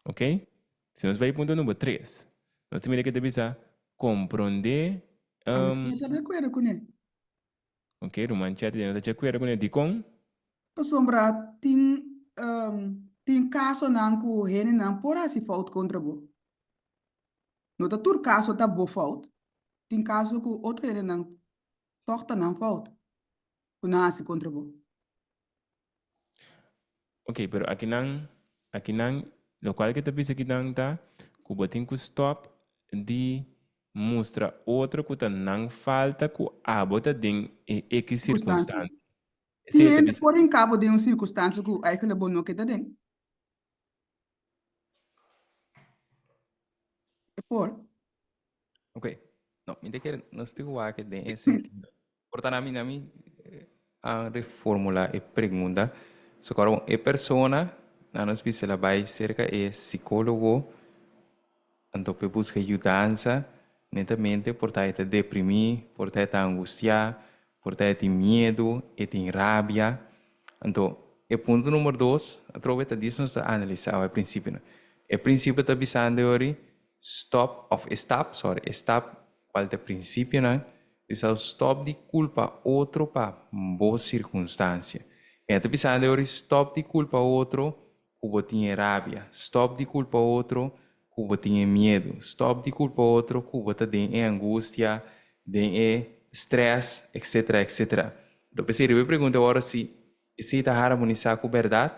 Ok? Si nos bai punto number tres, nos ta mira ke ta bisa komprondé. Ami si no ta di akuerdo kuné. Ok, ruman Chetty no ta di akuerdo kuné. Dikon? Pasobra tin tin kasonan ku hendenan por hasi fout kontra bo. No ta tur kaso ta bo fout. Tin kaso ku otro hendenan tòg ta nan fout. ku nan hasi kontra bo. Ok, pero akinan, akinan, lokual ke ta bisa akinan ta ku bo tin ku stòp di mustra otro ku ta nan falta ku abo ta den e ekis Sirkunstansia. sirkunstansia. Tin Esei ta hende bisa. por hinka bo den un sirkunstansia ku eigentlik bo no ke ta den. E por. Ok, no, mi ta kere nos tin ku wak den e sentido. Por ta na mi, na mi a reformula e pregunta. So kòrda bon, e persona na nos bisa el a bai serka e sikólogo anto p'e buska yudansa netamente por ta e ta deprimí, por ta e ta angustiá, por ta e tin miedu, e tin rabia. Anto e punto number dos atrobe ta dis nos ta analisá awe e prinsipionan. E prinsipio ta bisando yori Stop of e stap, sorry, e stap cual ta e principionan, bisa stop di culpa otro pa bo circunstancia. E ta bisando ori stop di culpa otro cu bo tin e rabia, stop di culpa otro cu bo tin e miedo, stop di culpa otro cu bo ta den e angustia, den e stress, etcetera, etcetera. Enton p'esei riba e pregunta awor si esei ta harmonisa cu berdad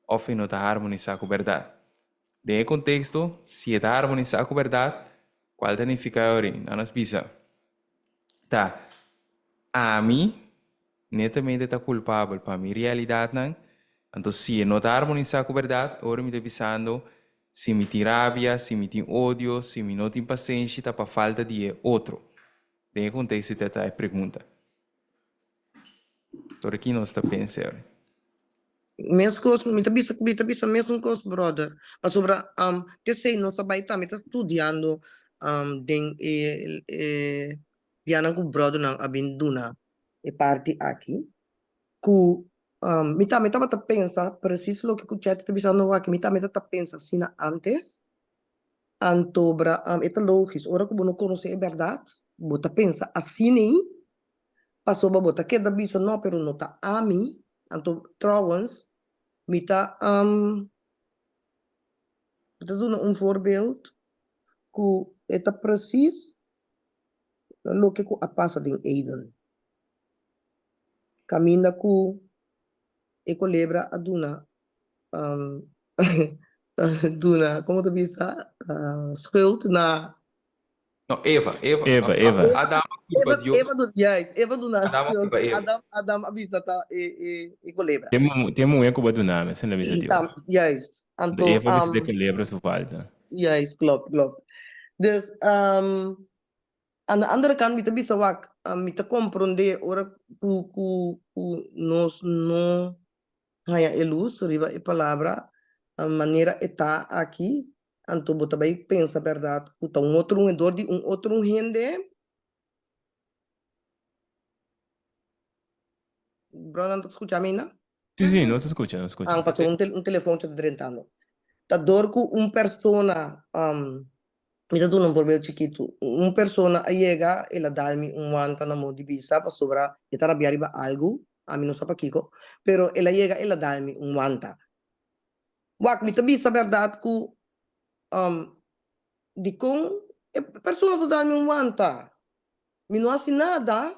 of e no ta harmonisa cu berdad. Den e konteksto, si e ta harmonisá ku bèrdat, kual ta nifiká e orin? Nan nos bisa, Ta ami netamente ta kulpabel pa mi realidatnan, anto si e no ta harmonisá ku bèrdat, ora mi ta bisando, si mi tin rabia, si mi tin odio, si mi no tin pasenshi, ta pa falta di e otro. Den e konteksto ta ta e pregunta. Tur aki nos ta pensa e ora. Meskos, mi ta bisa, mi ta bisa mesun kos brother, pasobra t'esei nos ta bai tambe ta studiando den e e dianan ku brothernan a bin duna e parti aki, ku mi tambe tabata pensa presis loke ku Chetty ta bisando aki, mi tambe ta pensa asina antes, antobra e ta logis, ora ku bo no konosé e bèrdat, bo ta pensa asin'ei, Pasobra bo ta keda bisa no pero no ta ami, anto trouwens mi ta mi ta duna un voorbeeld ku e ta precies loke ku a pasa den Eden. Kaminda ku e kolebra a duna duna komo ta bisa schuld na No, Eva, Eva. Eva, Eva. Adam a culpa Eva, Dios. Eva duna, juist, Eva duna Adam a culpa Eva. Adam, Adam a bisa ta e, e, e colebra. Te mu, te muhe ku bo duna mi, asina bisa Dios. Tam, juist. Anto, Eva bisa um, de colebra su falta. Juist, klopt, klopt. Dus, um, aan de andere kant mi ta bisa wak, um, mi ta comprende ora ku, ku, ku nos no haña e lus riba e palabra, manera e ta aki, anto bo ta bai pensa bèrdat ku ta un otro un dor di un otro un hende. Bronan ta skucha mi ainda? Sí, sí, nos ta skucha, nos ta skucha. Ah, pasobra un tel un telefoonchi ta drentando. Ta dor ku un persona, mi ta duna un voorbeeld chikitu, un persona a yega, el a dal mi un wanta na mo di bisa pasobra e ta rabia riba algu, ami no sa pakiko, pero el a yega el a dal mi un wanta. Wak, mi ta bisa bèrdat ku dikon e persona ta dal mi un wanta? Mi no hasi nada.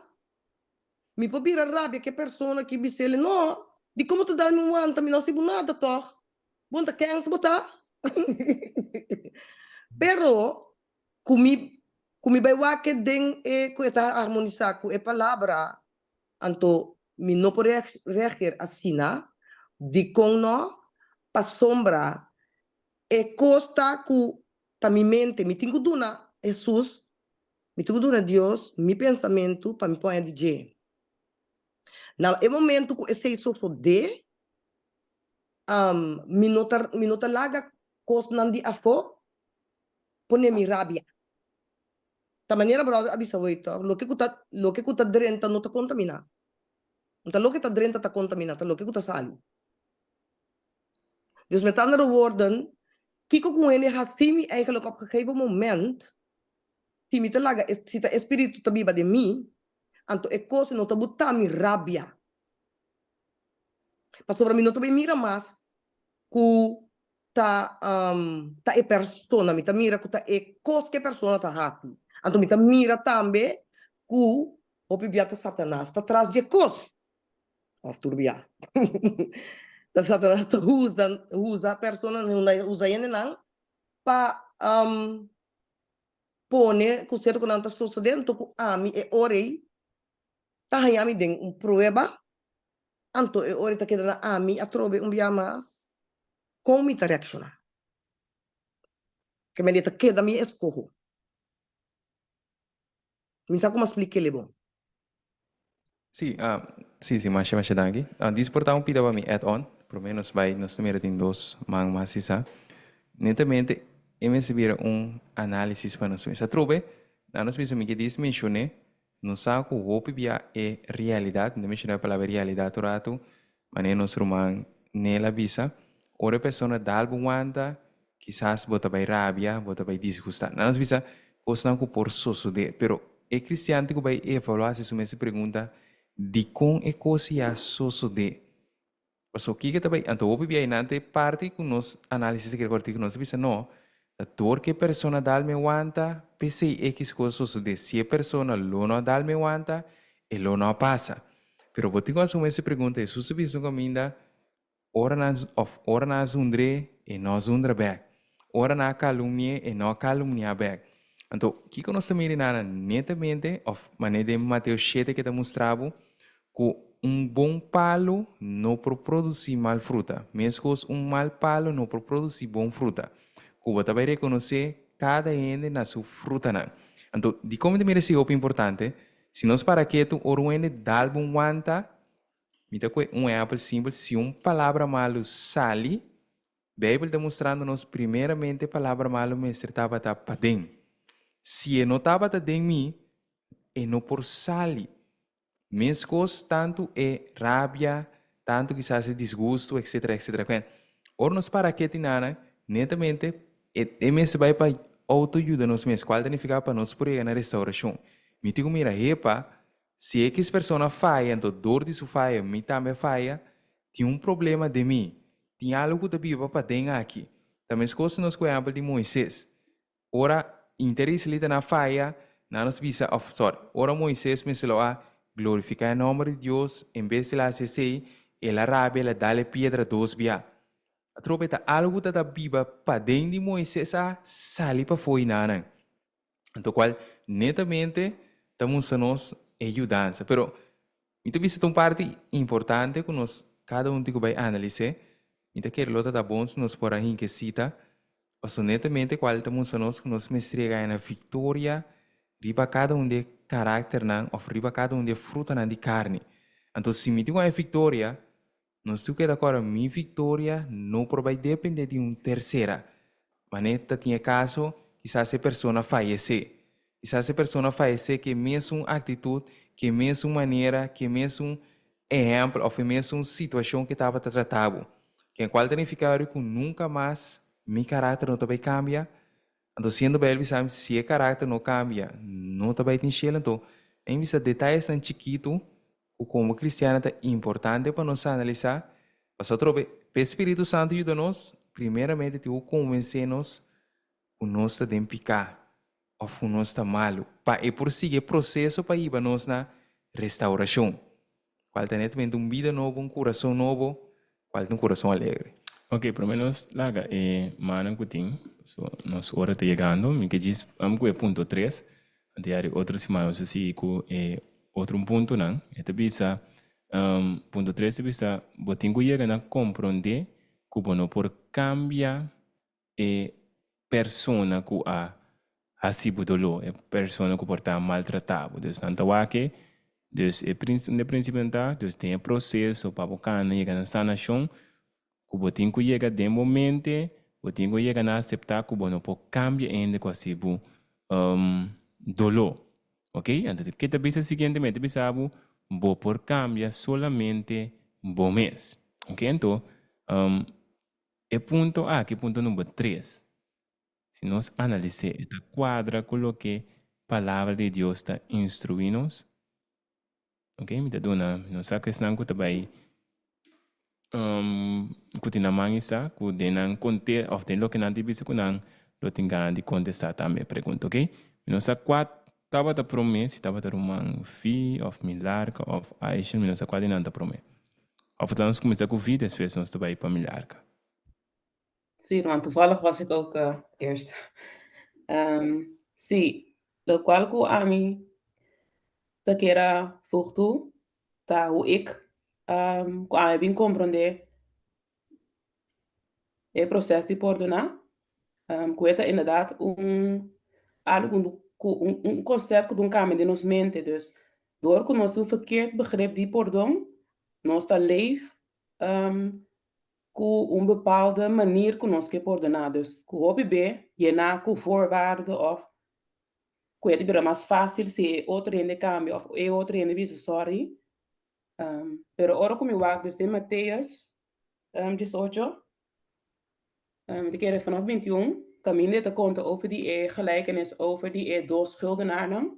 Mi por bira rabia ku e persona ki bis'el, No, dikon bo ta dal mi un wanta? Mi no hasi bo nada tòg. Bo no ta kens bo ta? Pero ku mi ku mi bai wak den e ku e ta harmonisá ku e palabra Anto mi no por reageer asina. Dikon no? Pasobra e kos ta ku ta mi mente. Mi tin ku duna Hesus, mi tin ku duna Dios mi pensamentu pa mi por haña di dje. Na e momentu ku esei sosodé, mi no ta mi no ta laga kosnan di afó pone mi rabia. Ta manera brother a bisa hoy toch, loke ku ta loke ku ta drenta no ta kontaminá. No ta loke ta drenta ta kontaminá, ta loke ku ta sali. Dus met andere woorden, kiko ku un hende hasi mi eigenlijk op gegeven moment, si mi ta laga e si ta e spiritu ta biba den mi, anto e kos no ta buta mi rabia. Pasobra mi no ta bay mira mas ku ta ta e persona, mi ta mira ku ta e kos ku e persona ta hasi. Anto mi ta mira tambe ku hopi bia ta Satanas ta tras di e kos. Òf tur bia. Ta Satanas ta usa usa personanan, usa hendenan pa pone ku sierto ku nan ta sosodé, anto ku ami e ora ei ta haña mi den un prueba, anto e ora ei ta keda na ami atrobe un bia mas kon mi ta reakshoná. Ke mende ta keda mi eskoho. Mi sa kuma splik'é bon. Sí, sí, sí, masha, masha danki. Dis por ta un pida pa mi add on. Prome nos bai, nos ta mira tin dos man mas hisa. Netamente e mester bira un análisis pa nos mes. Atrobe, nan nos bisa mi ke dis menshoné, nos sa ku hopi bia e realidat, mi ta menshoná e palabra realidat un ratu, Manera nos ruman Nel a bisa, ora e persona dal bo wanta, kisas bo ta bai rabia, bo ta bai disgustá. Nan nos bisa kosnan ku por sosodé, pero e kristian tin ku bai evaluá si su mes e pregunta, Dikon e kos ya sosodé? Pasobra kiko ta bai, anto hopi bia einan ta e parti ku nos análisis ta kere kòrtiku, nos ta bisa no, ta dor ku e persona dal mi wanta, p'esei ekis kos a sosodé. Si e persona lo no a dal mi wanta, e lo no a pasa. Pero bo tin ku hasi un mes e pregunta, Hesus a bisa un kaminda, ora nan òf ora nan a zundr'é, e no a zundra bèk. Ora nan a kalumni'é, e no a kalumniá bèk. Anto, kiko nos ta mira einan? Netamente, òf manera den Mateo shete ke ta mustra bo, ku un bon palu no por produsí mal fruta, meskos un mal palu no por produsí bon fruta. Ku bo ta bai rekonosé kada hende na su frutanan. Anto, dikon mi ta mira esei hopi importante? Si nos para ketu ora un hende dal bo un wanta, mi ta kohe un ehèmpel simpel, si un palabra malu sali, Beibel ta mustrando nos primeramente palabra malu mester tabata paden. Si e no tabata den mi, e no por sali. Meskos tantu e rabia, tantu kisas e disgustu, etcetera, etcetera. Kwen, ora nos para ketu i nana, netamente e e mester bai pa outo yuda nos mes, kual ta nifiká pa nos por yega na restaurashon. Mi tin ku mira, hepa, si ekis persona faya, anto dor di su faya mi tambe a faya, tin un problema den mi, tin algu ku ta biba paden aki. Ta meskos nos ku ehèmpel di Moises. Ora inter israelitanan a faya, nan nos bisa, òf sòri, ora Moises mester lo a glorifiká e nòmber di Dios, en bes di el a hasi esei, el a rabia, el a dal e piedra dos bia. Atrobe ta algu ta ta biba paden di Moises a sali pafó i nanan. Anto kual netamente ta mustra nos e yudansa. Pero mi ta bisa ta un parti importante ku nos kada un tin ku bai analis'é. Mi ta kere lo ta ta bon si nos por a hinka e sita, pasobra netamente kual ta mustra nos ku nos mester yega na viktoria riba kada un di e karakternan òf riba kada un di e frutanan di karni. Anto si mi tin ku haña viktoria, Nos tur keda kòrda mi viktoria no por bai depende di un tersera. Manera ta tin e kaso, kisas e persona fayesé. Kisas e persona fayesé ku e mesun aktitut, ku e mesun manera, ku e mesun ehèmpel òf e mesun situashon ku e tabata trata bo. Ken kual ta nifiká ori ku nunka mas mi karakter no ta bai kambia? Anto siendo Bijbel bisa mi si e karakter no kambia, no ta bai tin shelu. Anto, nan bisa detayesnan chikitu ku komo kristiano ta importante pa nos analisá, pasobra atrobe p'e spiritu santu yuda nos, primeramente tin ku konvensé nos ku nos ta den piká òf ku nos ta malu, pa e por sigui e proseso pa hiba nos na restaurashon, kual ta netamente un bida nobo, un kurason nobo, kual ta un kurason alegre. Ok, promé nos laga e mannan ku tin, pasobra nos ora ta yegando, mi ke djis ku e punto tres, Anto yari otro siman nos a sigui ku e otro puntonan. E ta bisa, punto tres ta bisa, bo tin ku yega na komprondé ku bo no por kambia e persona ku a hasi bo doló, e persona ku por ta maltratá bo. Dus nan ta wak e, dus e un di e prinsipionan ta, dus den e proseso pa bo kana yega na sanashon, Ku bo tin ku yega den bo mente, bo tin ku yega na aseptá ku bo no por kambia hende ku hasi bo doló. Ok? Anto ke ta bisa siguientemente? Ta bisa bo, bo por kambia solamente bo mes. Ok? Anto, e punto aki, punto number tres, si nos analis'é, e ta kuadra ku loke Palabra di Dios ta instruí nos? Ok, mi ta duna, mi no sa ku esnan ku ta bai ku tin nan man isa ku den nan konte òf den loke nan tin bisa ku nan lo tin gana di kontestá tambe e pregunta, ok. Mi no sa kua tabata promé, si tabata ruman Fi òf Milarka òf Aisha, mi no sa kua di nan ta promé. Òf ta nos kuminsá ku Vi, despues nos ta bai pa Milarka. Sí, ruman, toevallig was ik ook eerst. Sí, lokual ku ami ta kier a voeg toe ta hoe ik ku ami a bin komprondé e proces di pordoná, ku e ta inderdaad un algu ku un concept ku ta un kambia den nos mente. Dus dor ku nos tin un verkeerd begrip di pordon, nos ta leef ku un bepaalde manier ku nos ke pordoná. Dus ku hopi be yená ku voorwaarden òf ku e ta bira mas fásil si e otro hende kambia òf e otro hende bisa sòri. Pero ora ku mi wak dus den Mateus 18, mi ta kere vanaf 21, kaminda e ta konta over di e gelijkenis over di e dos schuldenaarnan.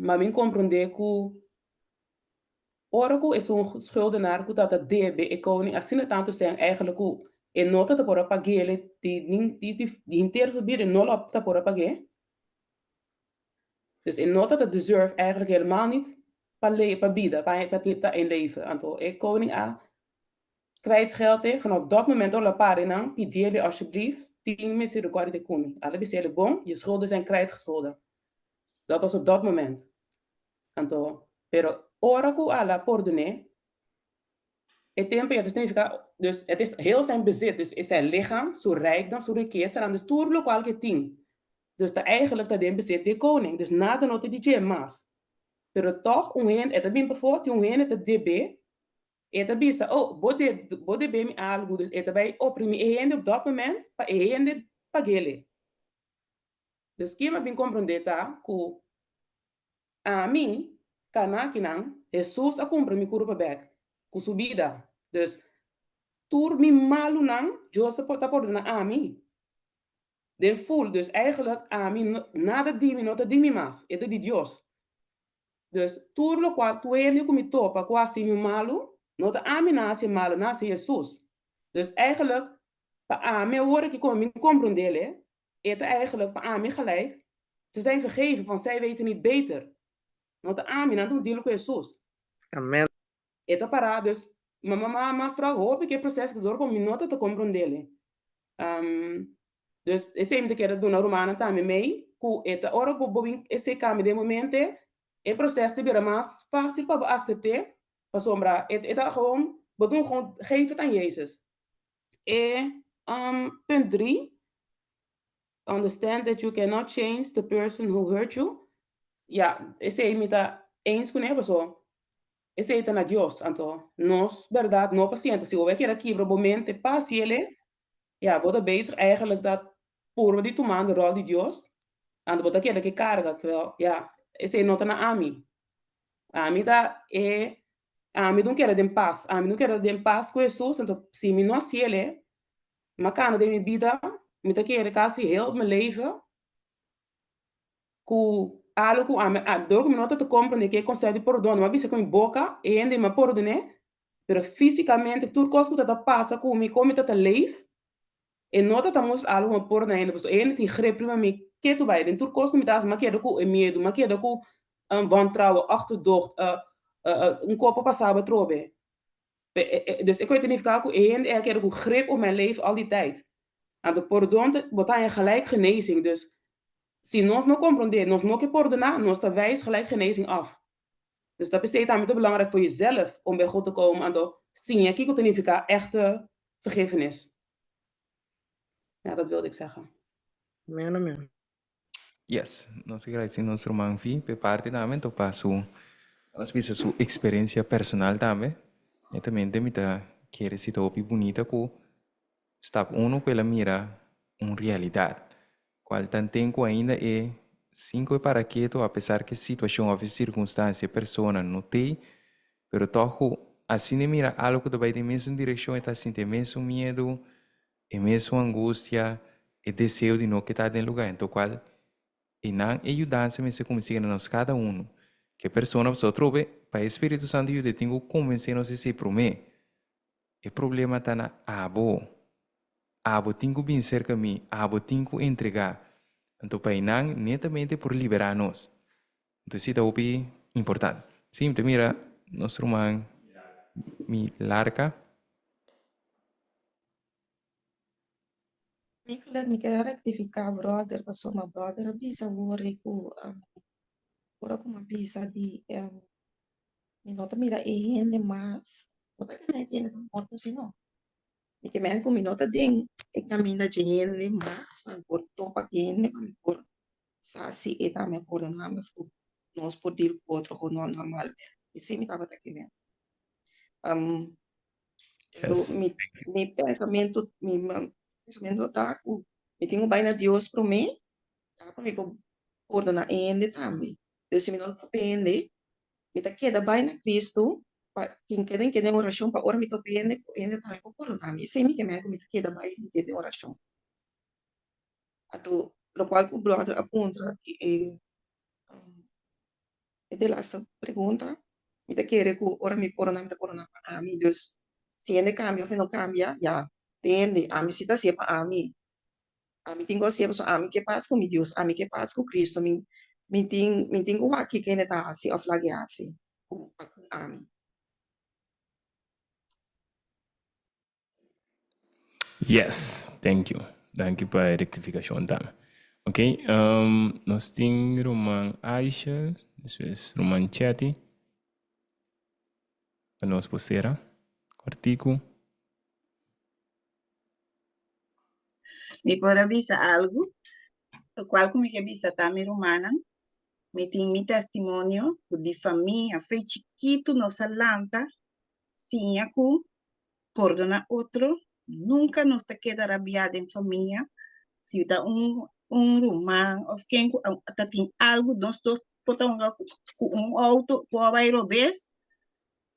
Ma mi komprondé ku ora ku esun schuldenaar ku tabata debe e koning asina tantu sèn eigenlijk ku e no tabata por a pag'é di di henter su bida e no lo ta por a pag'é. Dus e no ta ta deserve eigenlijk helemaal niet pa le pa bida, pa pa ta in leven. Anto e koning a kwijtscheld e, vanaf dat moment ora la para nan pidiele alsjeblieft tin misericordia di ku mi. Ala bisele bon, je schulden zijn kwijtgescholden. Dat was op dat moment. Anto, pero ora ku ala pordone, e tempo ei ta significa, dus het is heel zijn bezit, dus zijn lichaam, su rijkdom, su rikesanan, dus tur lokual ku e tin. Dus ta eigenlijk ta den bezit di e koning, dus nada no ta di dje mas. Pero tòg un hende, e ta bin pafó, tin un hende ta deb'é, e ta bisa, oh, bo de, bo deb'é mi algu, dus e ta bai oprimí e hende op dòt moment pa e hende pag'é. Dus kie mi a bin komprondé ta ku ami, kanakinan, Hesus a kumpra mi kurpa bèk ku su bida. Dus tur mi malunan Dios ta pordoná ami. Den full, dus eigenlijk ami nada di mi no ta di mi mas, e ta di Dios. Dus tur locual tur hende cu mi topa cu a haci mi malu, no ta ami nan a haci malu, nan a haci Jesus. Dus eigenlijk pa ami awor aki como mi comprendele, e ta eigenlijk pa ami gelijk, ze zijn vergeven van zij weten niet beter. No ta ami, nan ta un deal cu Jesus. Amen. E ta pará, dus ma ma ma stròk hopi ku e proseso ku zor ku mi no ta ta komprondé. Dus esei mi ta kere duna rumannan tambe mei ku e ta ora ku bo bin esei kambia den bo mente e proseso ta bira mas fásil pa bo aksept'é pasobra e e ta gewoon bo dun gewoon geef het aan Jezus. E punt drie, Understand that you cannot change the person who hurt you. Ya, esei mi ta eens kuné paso esei ta na Dios. Anto nos bèrdat no pa sienta. Si bo bai keda kibra bo mente pa hasiel, ya bo ta bezig eigenlijk ta purba di tumando ròl di Dios, anto bo ta keda ku e karga. Terwijl ya, esei no ta na ami. Ami ta e ami dun keda den pas. Ami dun keda den pas ku Hesus, anto si mi no hasiel, M'a kana den mi bida, mi ta kere kasi heel mi leven ku algu ku ami a dor ku mi no ta ta komprende ke konsepto di pordon, mi a bisa ku mi boka e hende mi a pordoné, pero físikamente tur kos ku ta ta pasa ku mi kon mi ta ta leef, e no ta ta mustra algu ku mi a pordoná hende pasobra e hende tin grip riba mi ketu bai den tur kos ku mi ta hasi mi a keda ku e miedu, mi a keda ku wantrouwen, achterdocht, un kopo pasaba atrobe. Dus e koe ta nifiká ku e hende e a keda ku grip op mijn leven al die tijd. Anto pordon ta bo ta haña gelijk genezing. Dus si nos no komprondé, nos no ke pordoná, nos ta wijs gelijk genezing af. Dus ta p'esei tambe ta belangrijk voor jezelf om bij God te komen anto siña kiko ta nifiká echte vergiffenis. Ja, dat wilde ik zeggen. Amen, amen. Yes, nos a gradeci nos ruman Vi p'e parti tambe, anto pa su, nos bisa su experiencia personal tambe. Netamente mi ta kere si ta hopi bunita cu stap uno cu el a mira un realidad, cual tanten cu ainda e sin cu e para keto apesar cu e situacion of e circunstancia, e persona no t'ey, pero tog cu asina e mira algo cu ta bay den mesun direccion e ta sinti e mesun miedo, E mesun angustia, e deseo di no ke ta den lugá en tokual e nan e yudansa mester kuminsá yega na nos kada unu. Ke persona pasobra atrobe pa e Spiritu Santu yuda e tin ku konvensé nos esei promé. E problema ta na abo. Abo tin ku bin serka mi, abo tin ku entregá. Anto pa e nan netamente por liberá nos. Entonces si ta hopi importante. Si, mi ta mira. Nos ruman Milarca. Nicolás, mi ke rectifica brother pasobra brother a bisa awor ku ora ku mi a bisa di mi no ta mira e hende mas, no ta kende e hende ta morto si no. Mi ke men ku mi no ta den e kaminda dje hende mas pa mi por topa ku hende pa mi por sa si e tambe a pordona mi of ku nos por deal ku otro ku no normalmente. Esei mi tabata ke men. Pero mi mi pensamentu mi pensamentu ta ku mi tin ku bai na Dios promé ya pa mi por pordona e hende tambe. Pero si mi no ta topa e hende mi ta keda bai na Cristo pa tin keda keda den orashon pa ora mi topa e hende ku e hende tambe por pordona mi. Esei mi ke men ku mi ta keda bai den orashon. Anto lokual ku brother a puntra di e e delaste pregunta mi ta kere ku ora mi porona mi ta porona pa ami dus si hende kambia of e no kambia ya depende ami si ta hasié pa ami ami tin ku hasié pasobra ami ke pas ku mi Dios ami ke pas ku Cristo mi mi tin mi tin ku wak kiko hende ta hasi of lag'e hasi ku pa ku ami. Yes, thank you. Danki pa e rectificacion tambe. Ok, um, nos tin ruman Aishel, despues ruman Chetty. Pa nos por cera. Cortico. Mi por a bisa algu? Lokual ku mi ke bisa ta mi rumannan, mi tin mi testimonio ku di famia fe chikitu nos a lanta siña ku pordoná otro, nunka nos ta keda rabiá den famia, si ta un un ruman òf ken ku ta tin algu nos dos por ta hunga ku un outo ku a bai robes,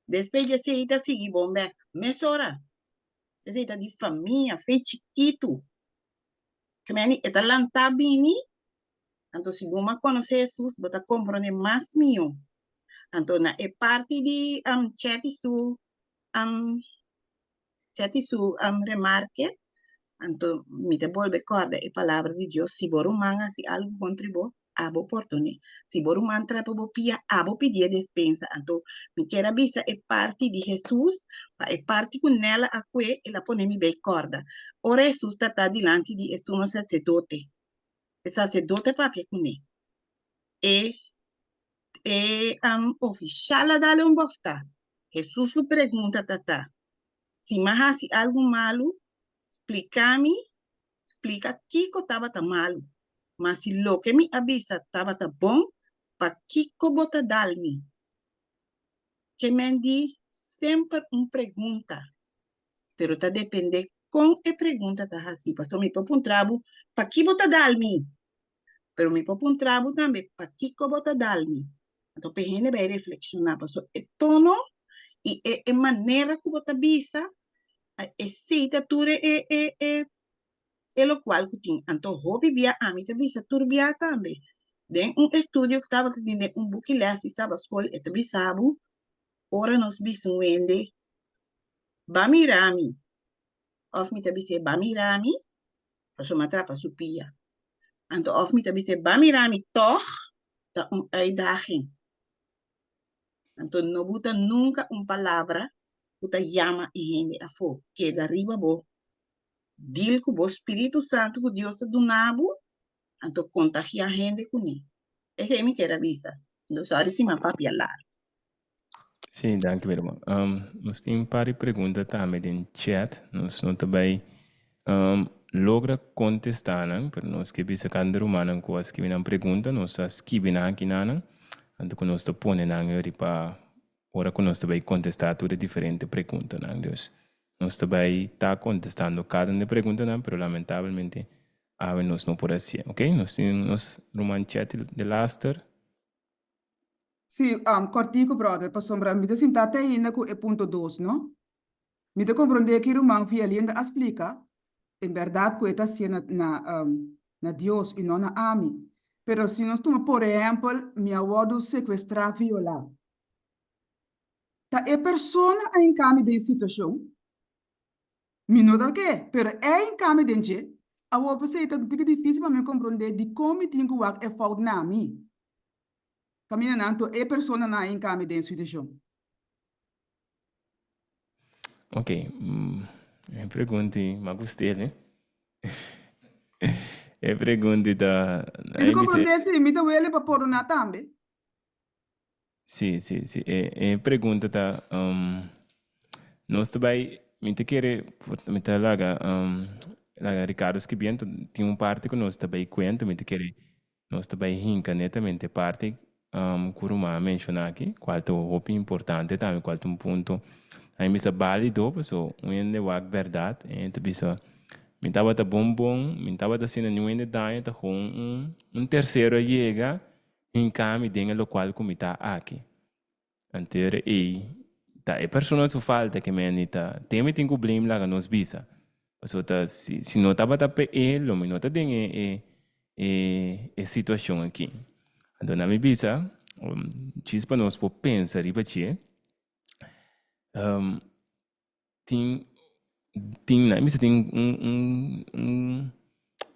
despues di esei ta sigui bon bèk mesora, esei ta di famia fe chikitu, e ta lantá bini Anto segun bo a konosé Hesus, bo ta komprondé mas mihó. Anto na e parti di Chetty su Chetty su remarke, anto mi ta bolbe kòrda e palabra di Dios, si bo ruman hasi algu kontra bo, abo pordon'é. Si bo ruman trapa bo pia, abo pidié despensa. Anto mi kier a bisa e parti di Hesus, pa e parti ku Nella a kue, el a pone mi bei kòrda. Ora Hesus ta ta dilanti di e sumo saserdote, E saserdote papia kuné. E e ofishal a dal un bòftá. Hesus su pregunta ta ta, Si m'a hasi algu malu, splika mi, splika kiko tabata malu. Ma si loke mi a bisa tabata bon, pakiko bo ta dal mi? Ke men di semper un pregunta pero ta depende kon e pregunta ta hasi. Pasobra mi por puntra bo, Paki bo ta dal mi? Pero mi por puntra bo tambe, Pakiko bo ta dal mi? Anto pa e hende bai reflekshoná, pasobra e tono i e e manera ku bo ta bisa, esei ta tur e e e e lokual ku tin. Anto hopi bia ami ta bisa tur bia tambe. Den un estudio ku tabata tin den un buki lès di sabaskol e ta bisa bo, ora nos bisa un hende, Ba mira mi, òf mi ta bis'é, Ba mira mi, pasobra mi a trapa su pia. Anto òf mi ta bis'é, Ba mira mi tòg, ta un uitdaging. Anto no buta nunka un palabra ku ta yama e hende afó. Keda riba bo. Dil ku bo spiritu santu ku Dios a duna bo, anto kontagiá hende kuné. Esei mi kier a bisa. Anto sòri si mi a papia largu. Sí, danki mi ruman. Nos tin un par di pregunta tambe den chat. Nos no ta bai logra contesta nan, pero nos ke bisa kada rumannan ku a skibi nan pregunta, nos a skibi nan aki nanan, anto ku nos ta pone nan yori pa ora ku nos ta bai contesta tur e diferente preguntanan. Dus nos ta bai ta contestando kada un di e preguntanan, pero lamentablemente awe nos no por hacié. Ok, nos tin nos ruman Chetty de Laster. Sí, kòrtiku, bròder, pasobra mi ta sintá te ainda ku e punto dos, no? Mi ta komprondé ki ruman Vialinda a splika, en bèrdat ku e ta hasié na na na Dios i no na ami. Pero si nos tuma por ehèmpel, mi a wòrdu sekuestrá, violá. Ta e persona a hinká mi den situashon? Mi no ta ke, pero e a hinká mi den dje. Awor p'esei ta un tiki difísil pa mi komprondé dikon mi tin ku wak e fout na mi. Kaminda nan to e personanan a hinká mi den situashon. Ok, e pregunta ei m'a gust'el, eh. E pregunta ei ta, Mi ta komprondé si, mi ta wele pa pordoná tambe. Sí, sí, sí. E, e pregunta ta, nos ta bai, mi ta kere, mi ta laga, laga Ricardo skibi, anto tin un parti ku nos ta bai kuenta, mi ta kere nos ta bai hinka netamente e parti ku ruman a menshoná aki, kual ta hopi importante tambe, kual ta un punto a mi bisa bálido, paso un hende wak bèrdat, e ta bisa mi tabata bon bon, mi tabata haciendo niun hende daño, ta gewoon un un tersero a yega Hinká mi den e lokual ku mi ta aki. Anto ei ta e persona su falta ke mi ta ten mi tin ku blame laga nos bisa. Pasobra ta si si no tabata pa e lo mi no ta den e e e e situashon aki. Anto nan mi bisa djis pa nos por pensa riba dje. Tin tin nan bisa tin un un un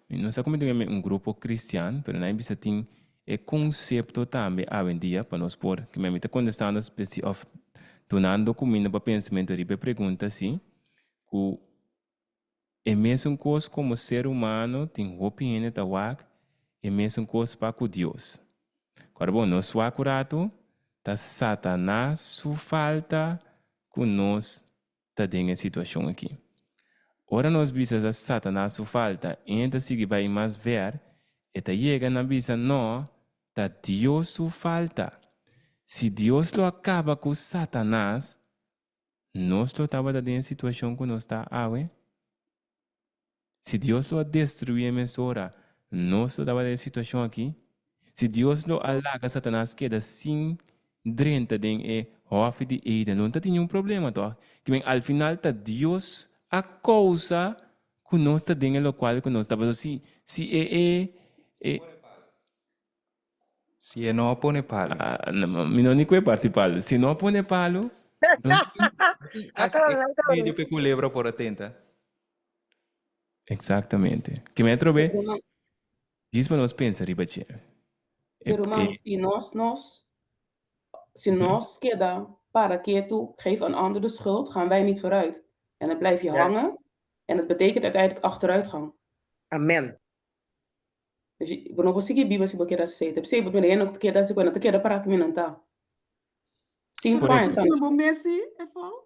mi no sa como tin un grupo cristian pero nan bisa tin e concepto tambe awendia pa nos por ke mi ta contestando spesi of dunando cuminda pa pensamento riba e pregunta si cu e mesun cos como ser humano tin hopi hende ta wak e mesun cos pa cu Dios. Ora bo nos wak un rato ta Satanas su falta ku nos ta den e situashon aki. Ora nos bisa ta Satanas su falta i e ta sigui bai mas ver, e ta yega na bisa no, ta Dios su falta. Si Dios lo a kaba ku Satanas, nos lo tabata den e situashon ku nos ta awe? Si Dios lo a destruí e mesora, nos lo tabata den e situashon akí? Si Dios lo a laga Satanas keda sin drenta den e hòfi di Eden, lo no ta tin niun problema, tòg? Kimen al final ta Dios a kousa ku nos ta den e lokual ku nos ta. Pasobra si si e e e. Si e no a pone palu. Mi no ni ku e parti palu. Si no a pone palu, no tin medio pa e kulebra por a tenta. Exactamente. Ke mi atrobe djis pa nos pensa riba dje. Pero man, si nos nos si nos keda para ketu, geef een ander de schuld, gaan wij niet vooruit. En dan blijf je hangen en dat betekent uiteindelijk achteruitgang. Amen. Dus bo no por sigui biba si bo keda así. Ta p'esei bo mira hende ku ta keda así ku nan ta keda para ku mi nan ta. Sin Pero paña ku sa. bo mes si e fout?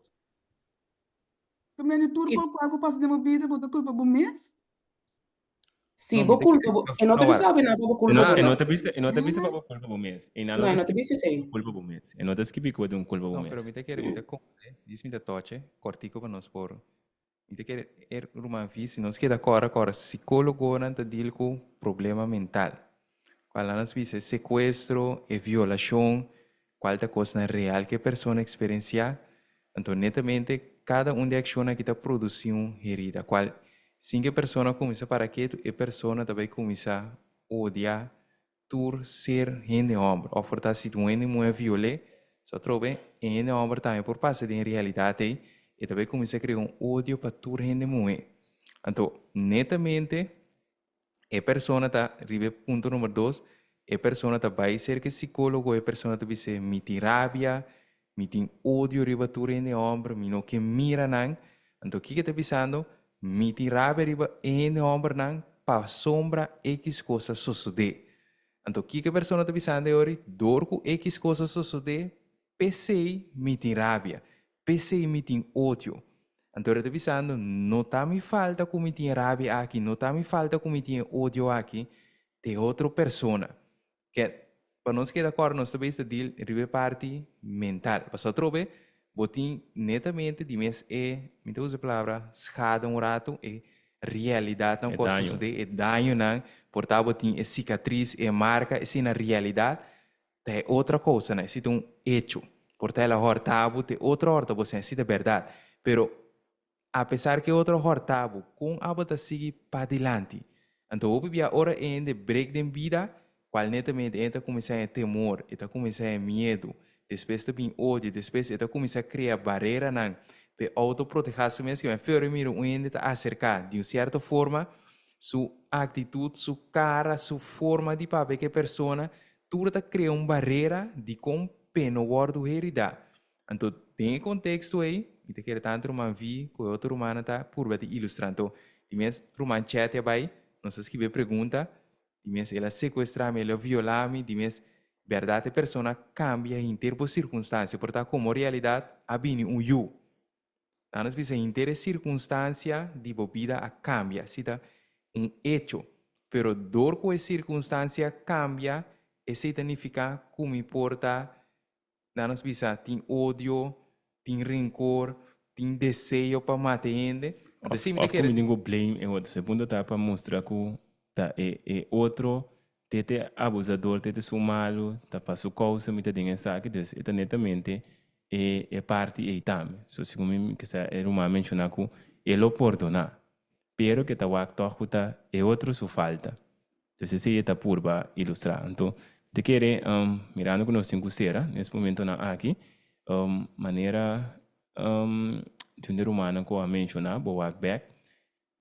Ku mende tur Si. kol ku pasa den bo bida bo ta kulpa bo mes? Si No, mi bo ta kulpa kere bo, e no ta no bisa wak. bo nada pa bo E kulpa no bo e no mes. ta bisa e no ta bisa pa bo kulpa bo mes. E nan No, no e ta no ta skibi bisa esei. kulpa bo mes. E no ta skibi ku bo tin un kulpa bo No, pero mes. mi ta kere mi ta komprende. Dis mi ta toche kortiko pa nos por Mi ta kere e ruman vi si nos keda kòrda kòrda sikólogonan ta deal ku problema mental. Kual nan nos bisa e sekuestro, e violashon, kual ta kosnan real ku e persona eksperensiá. Anto netamente kada un di e akshonnan aki ta produsí un herida kual sin ku e persona kuminsá para ketu e persona ta bai kuminsá odia Tur ser hende hòmber òf por ta si un hende muhé viol'é, so atrobe e hende hòmber tambe por pasa den e realidat ei, e ta bai kuminsá krea un odio pa tur hende muhé. Anto, netamente e persona ta riba e punto number dos, e persona ta bai serka e sikólogo, e persona ta bis'é mi tin rabia, mi tin odio riba tur hende hòmber, mi no ke mira nan. Anto kiko e ta bisando? Mi tin rabia riba e hende hòmbernan pasobra ekis kos a sosodé. Anto kiko e persona ta bisando e ora? Dor ku ekis kos a sosodé, p'esei mi tin rabia, p'esei mi tin odio. Anto e ta bisando, no ta mi falta ku mi tin e rabia aki, no ta mi falta ku mi tin e odio aki, ta e otro persona. Ke pa nos keda kòrda nos ta bes ta deal riba e parti mental. Pasobra atrobe bo tin netamente di mes e, mi ta usa e palabra schade un ratu, e realidatnan E ku a daño. sosodé, e dañonan, por ta bo tin e sikatris, e marka, esei na realidat ta e otro kousanan, esei ta un echo. Por ta el a hòrta bo, ta e otro a hòrta bo, esei ta bèrdat. Pero Apesar ku e otro hòrta bo, kon abo ta sigui padilanti? Anto hopi bia ora e hende brek den bida, kual netamente e ta kuminsá haña temor, e ta kuminsá haña miedu, despues ta bin odio, despues e ta kuminsá krea bareranan pa e outoprotehá su mes. Kiba fe ora e mira un hende ta aserká di un sierto forma, su aktitut, su kara, su forma di papia ku e persona, tur ta krea un barera dikon p'e no wòrdu heridá. Anto den e konteksto ei. Mi ta kere tantu ruman Vi ku e otro rumannan ta purba di ilustrá. Anto, di mes ruman Chetty a bai, nos a skibi e pregunta, di mes el a sekuestrá mi, el a violá mi, di mes bèrdat e persona kambia henter bo sirkunstansia, por ta komo realidat a bini un yu. Nan nos bisa henter e sirkunstansia di bo bida a kambia, si ta un echo. Pero dor ku e sirkunstansia kambia, esei ta nifiká ku mi por ta, nan nos bisa, tin odio, tin renkor, tin deseo pa mata e hende. Anto Of esei mi ta of ku kere. mi tin ku blame e otro. So e punto ta pa mustra ku ta e e otro Tete abusador, tete su malu, ta pa su kousa mi ta den esaki, dus e ta netamente e e parti ei tambe. So segun mi kisa e ruman menshoná ku e lo pordoná, pero ke ta wak tòg ku ta e otro su falta. Dus esei e ta purba ilustrá. Anto mi ta kere mirando ku nos tin ku sera nes momentonan aki, manera di un di rumannan ku a menshoná, bo wak bèk,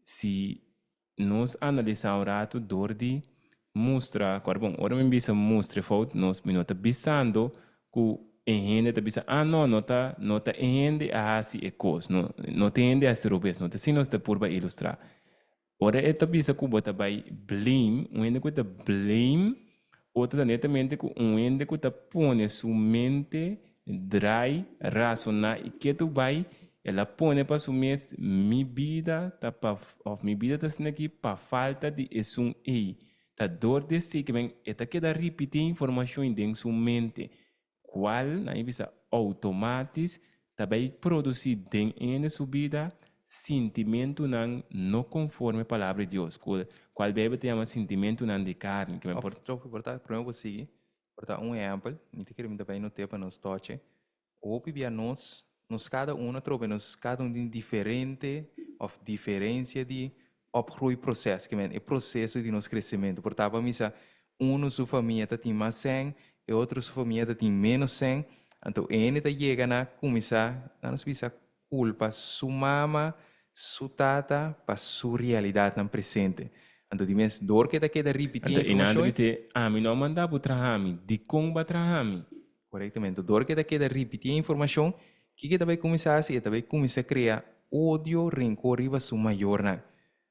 Si nos analisá un ratu dor di mustra, kòrda bon, ora mi bisa mustra e fout, nos, mi no ta bisando ku e hende ta bisa, ah no, no ta, no ta e hende a hasi e kos, no, no ta e hende a hasi robes, no ta asina nos ta purba ilustrá. Ora e ta bisa ku bo ta bai blame, un hende ku ta blame Otro ta netamente ku un hende ku ta pone su mente drai, rasoná i ketu bai, el a pone pa su mes, Mi bida ta pa òf mi bida ta asina aki pa falta di esun ei. Ta dor di esei ke men e ta keda ripití e informashon den su mente. Cual, nan e bisa, automatis ta bay produci den hende su bida sintimentunan no conforme palabra di Dios, cual, cual Bijbel ta yama sintimentunan di carni, que men Of, por. Joffrey, por ta, prome bo sigui, por ta un ehempel, mi ta kere mi ta bay noté pa nos toche. Hopi bia nos, nos cada uno atrobe nos cada un tin diferente of diferencia di opgroeiproces, ke men e proceso di nos crecemento. Por ta pa misa uno su famia ta tin mas sèn, e otro su famia ta tin menos sèn, anto e hende ta yega na cuminsa, nan nos bisa culpa su mama, su tata pa su realidadnan presente. Anto di mes dor ke ta keda ripiti Anto e nan ta informacion. bis'é, Ami no a manda bo traha mi, dikon bo a traha mi? Korektamente. Dor ku e ta keda ripití e informashon, kiko e ta bai kuminsá hasi? E ta bai kuminsá krea odio, renkor riba su mayornan.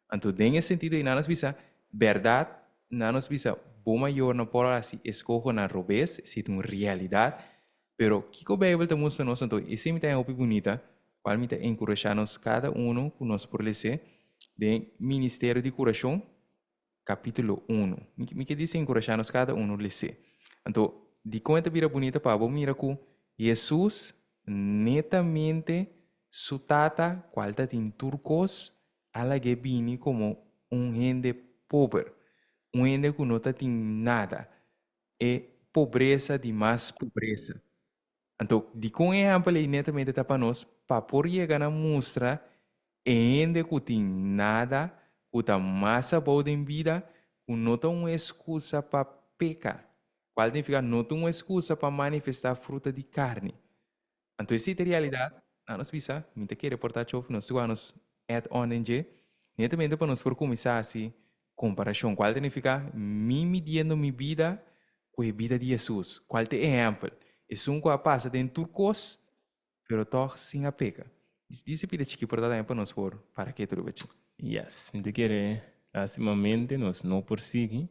Anto den e sentido ei nan nos bisa, bèrdat, nan nos bisa bo mayornan por hasi eskohonan robes, esei ta un realidat, pero kiko Beibel ta mustra nos anto? Esei mi ta haña hopi bunita, kual mi ta enkurashá nos kada uno ku nos por les'é den Ministerio di Kurashon. Capítulo uno. Mi mi ke dice enkurashá nos kada uno les'é. Anto, dikon e ta bira bunita pa bo mira ku Hesus netamente su Tata, kual ta tin tur kos, a lag'é bini komo un hende pober, un hende ku no ta tin nada, e pobresa di mas pobresa. Anto, dikon e ehèmpel ei netamente ta pa nos? Pa por yega na mustra e hende ku tin nada, ku ta mas abou den bida, ku no ta un eskusa pa peka, kual significa no ta un eskusa pa manifestá fruta di karni. Anto esei ta e realidat, nan nos bisa, mi ta kere por ta chofi, nos tin ku nos add on den dje, netamente pa nos por kuminsá hasi komparashon, kual ta nifiká mi midiendo mi bida ku e bida di Hesus, kual ta e ehèmpel, esun ku a pasa den tur kos, pero tòg sin a peka. Dice pida chiki por ta daña pa nos por para ketu riba dje. Yes, mi ta kere lastimamente nos no por sigui.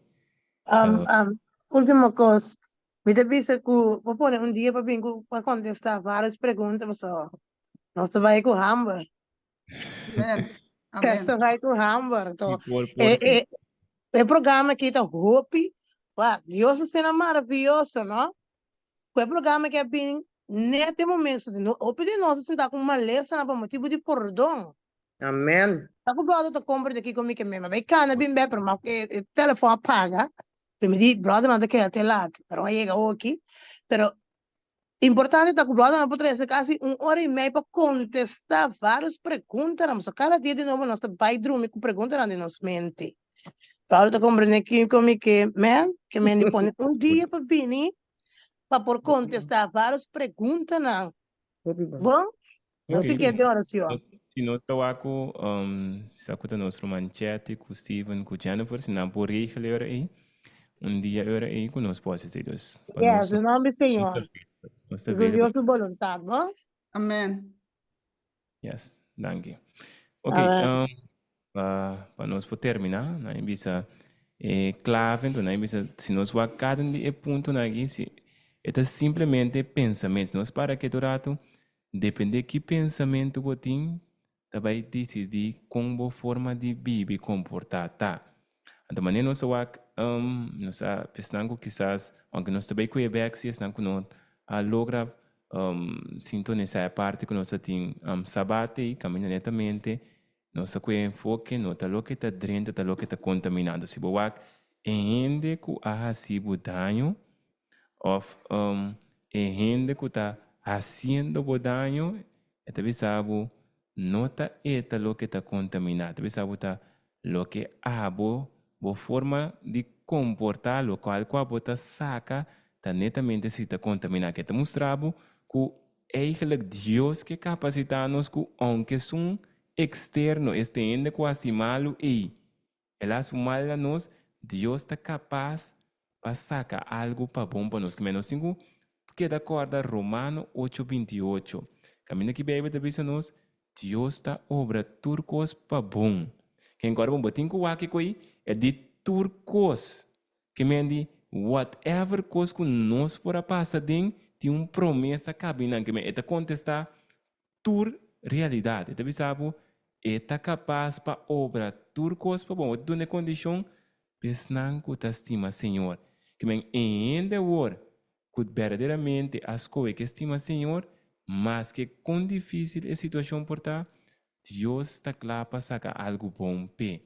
Ultimo kos, mi ta bisa ku bo pone un dia pa bin ku pa kontestá vários pregunta pasobra nos ta bai ku hamber. Amen. Amen. Nos ta bai ku hamber. Anto, Sí, por, por e, sí. e, e programa aki ta hopi. Wak, Dios ta asina maravioso, no? Ku e programa aki a bin net e momento. No, hopi di nos a sinta ku malesanan pa motibu di pordon. Amen. Ta ku brother ta compra di kiko mi ke mema. Bai kana bin bek, pero ma e, e telefon a paga. Pero mi di, brother nan ta keda te lat. Pero a yega oki. Pero Importante ta ku bròdernan por trese kasi un ora i mei pa kontestá vários preguntanan, pasobra kada dia di nobo nos ta bai drumi ku preguntanan den nos mente. Pablo ta komprendé kiko mi ke men, ke men di pone un dia pa bini pa por kontestá vários preguntanan. Bon? Nos Ok. siguiente oracion. Nos, si nos ta wak ku um, sa ku ta nos ruman Chetty, ku Steven, ku Jennifer, si nan por regel e ora ei, un dia e ora ei ku nos por hasi esei. Dus, pa Yes, nos, den nomber di nos ta Señor. available. Nos ta Segun available. Dios su boluntad, bo? Amen. Yes, danki. Ok, um, pa, pa nos por termina, na bisa e clave, entonces na bisa si nos wak cada un di e puntonan aki, si e ta simplemente pensamentu. Si nos para ketu rato, depende ki pensamentu bo tin, ta bai disidí kon bo forma di biba i komportá ta. Anto manera nos a wak, nos a esnan ku kisas, ounke nos ta bai ku e bèk, si esnan ku no a logra sintonisá e parti ku nos a tin Sabat ei, kaminda netamente nos a ku e enfoke no ta loke ta drenta, ta loke ta kontaminá. Anto si bo wak e hende ku a hasi bo daño òf e hende ku ta hasiendo bo daño, e ta bisa bo no ta e ta loke ta kontaminá, ta bisa bo ta loke abo, bo forma di komportá, lokual ku abo ta saka ta netamente si ta kontaminá. Ke ta mustra bo ku eigelijk Dios ke kapasitá nos ku ounke esun eksterno, este hende ku hasi malu ei, El a haci mal na nos, Dios ta capaz pa saca algo pa bon pa nos. Kimen nos tin cu keda corda Romano ocho binti i ocho. Caminda ki Bijbel ta bisa nos, Dios ta obra tur cos pa bon. Ken corda bon, bo tin cu wak kico ei? E di tur cos. Kimen di whatever cos cu nos por a pasa den, tin un promesa cabi nan. Kimen e ta contesta tur realidat. E ta bisa bo, e ta kapas pa obra tur kos pa bon. Bo ta duna e kondishon pa esnan ku ta stima Señor. Ke men e hende awor ku berdaderamente a skohe ke stima Señor, maske kon difísil e situashon por ta, Dios ta kla pa saka algu bon p'e.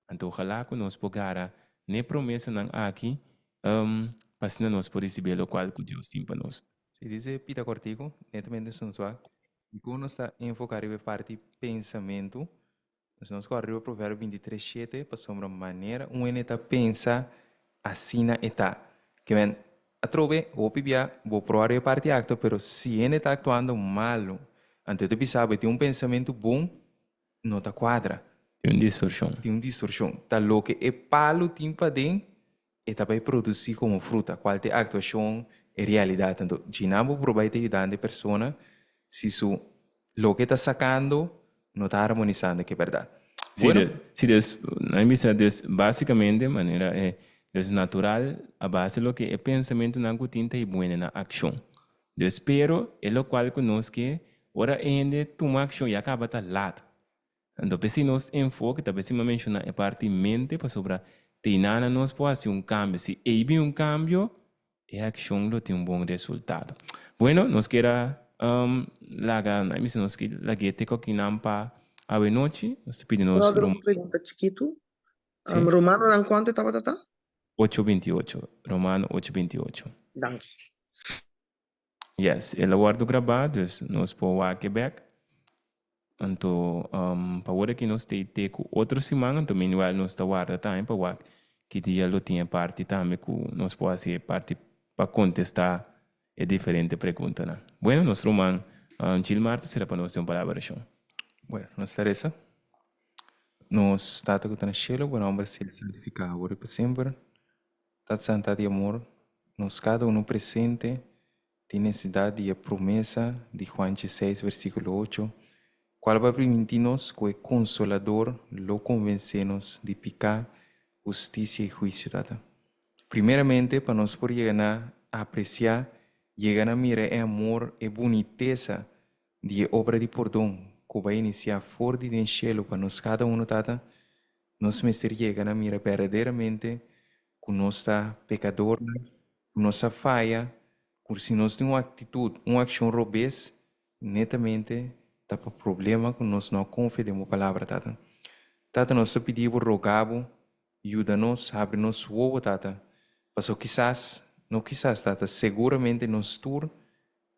Anto ojalá ku nos por gara n'e promesanan aki, pa asina nos por risibí e lokual ku Dios tin pa nos. Si dice pita cortico, netamente esun zwak. Dikon nos ta enfoká riba e parti pensamentu? Nos nos kòrda riba Proverbio 23, shete, pasobra manera un hende ta pensa, asina e ta. Ke men, atrobe, hopi bia bo proba riba e parti akto, pero si hende ta aktuando malu, anto e ta bisa bo e tin un pensamentu bon, no ta kuadra. Tin un distorshon. Tin un distorshon. Ta loke e palu tin paden, e ta bai produsí komo fruta, kual ta e aktuashon, e realidat. Anto, djina bo por bai ta yudando e persona si su loke e ta sakando no ta harmonisando ku e bèrdat. Sí, Bueno. de, sí, dus, nan bisa, dus, básikamente, manera e, dus natural, a base loke e pensamentunan ku tin ta e buena na akshon. Dus, pero, e lokual ku nos ke, ora e hende tuma akshon ya kaba ta lat. Anto p'esei nos enfoke ta p'esei mi a menshoná e parti mente pasobra teinana nos por hasi un kambio. Si ei bin un kambio, e akshon lo tin un bon resultado. Bueno, nos kier a laga, mi bisa nos ke lag'é te kokinan pa awe nochi. Nos ta pidi nos Brother, un ruman. pregunta chikitu. Sí. Romanonan kuantu e tabata ta? Ocho binti ocho. Romano ocho binti ocho. Danki. Yes, el a wòrdu grabá, dus nos por wak e bèk. Anto, pa ora ki nos ta te ku otro siman, anto meanwhile nos ta warda tambe pa wak ki dia lo tin e parti tambe ku nos por hasi e parti pa kontestá e diferente preguntanan. Bueno, nos ruman Gilmar ta sera pa nos den un palabra orashon. Bueno, nos ta resa. Nos Tata ku ta na shelu, bo nòmber sea santifiká awor i pa semper. Tata Santa di amor, nos kada unu presente tin nesesidat di e promesa di Juan dieseis versíkulo ocho, kual pa primintí nos ku e Konsolador lo konvensé nos di piká, hustisia i huisio, Tata. Primeramente, pa nos por yega na apresiá, yega na mira e amor, e bunitesa di e obra di pordon ku bo a inisiá for di den shelu pa nos kada unu, Tata, Nos mester yega na mira berdaderamente ku nos ta pekadornan, ku nos a faya, ku si nos tin un aktitut, un akshon robes, netamente ta pa problema ku nos no a konfia den bo Palabra, Tata. Tata, nos ta pidi bo, roga bo, yuda nos, habri nos wowo, Tata, pasobra kisas, no kisas, Tata, seguramente nos tur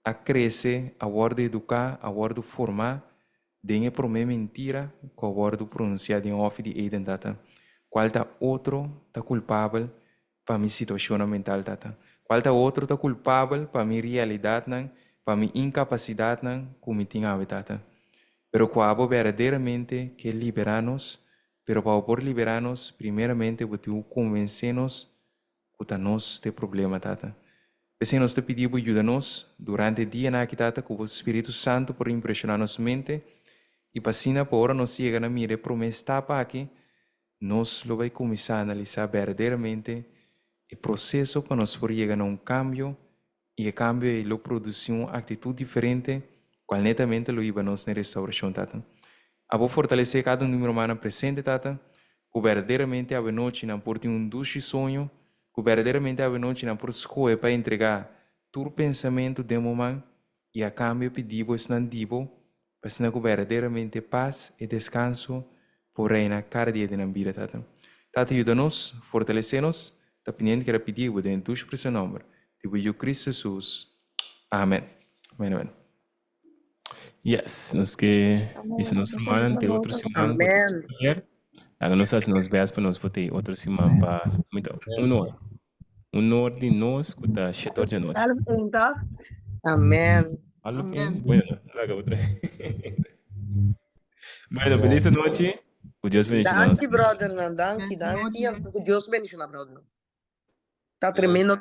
a krese, a wòrdu eduká, a wòrdu formá den e promé mentira ku a wòrdu pronunsiá den hòfi di Eden, Tata. Kual ta otro ta kulpabel pa mi situashonnan mental, Tata? Kual ta otro ta kulpabel pa mi realidatnan, pa mi inkapasidatnan ku mi tin awe, Tata? Pero ku abo berdaderamente ke liberá nos, pero pa bo por liberá nos, primeramente bo tin ku konvensé nos ku ta nos t'e problema, Tata. P'esei nos ta pidi bo yuda nos durante e dianan aki, Tata, ku bo Spiritu Santu por impreshoná nos mente i pa asina pa ora nos yega na mira e promé stap aki, nos lo bai kuminsá analisá berdaderamente e proseso pa nos por yega na un kambio i e kambio ei lo produsí un aktitut diferente kual netamente lo hiba nos na e restaurashon, Tata. Abo fortalesé kada un di mi rumannan presente, Tata, ku berdaderamente awenochi nan por tin un dushi soño, ku berdaderamente awenochi nan por skohe pa entregá tur pensamentu den bo man i a kambio pidi bo esnan di bo, pa asina ku berdaderamente pas i deskanso por reina kada dia den nan bida, Tata. Tata, yuda nos, fortalesé nos, ta piniendo keda pidi bo den e dushi presioso nòmber di bo Yu Kristu Hesus. Amen. Amen, amen. Yes, nos ke bisa nos rumannan te otro siman ku Amen. Dios kier. Laga nos hasi nos best pa nos por te otro siman pa mita un or. Un or di nos ku ta shete or di anochi. Elf één, toch? Amen. Half Amen. één? Bueno, laga otro. Bueno, feliz anochi. Ku Dios bendiciona nos. Danki, brothernan. Danki, Danki, danki. nochi. Ku Dios bendiciona, brothernan. Ta tremendo.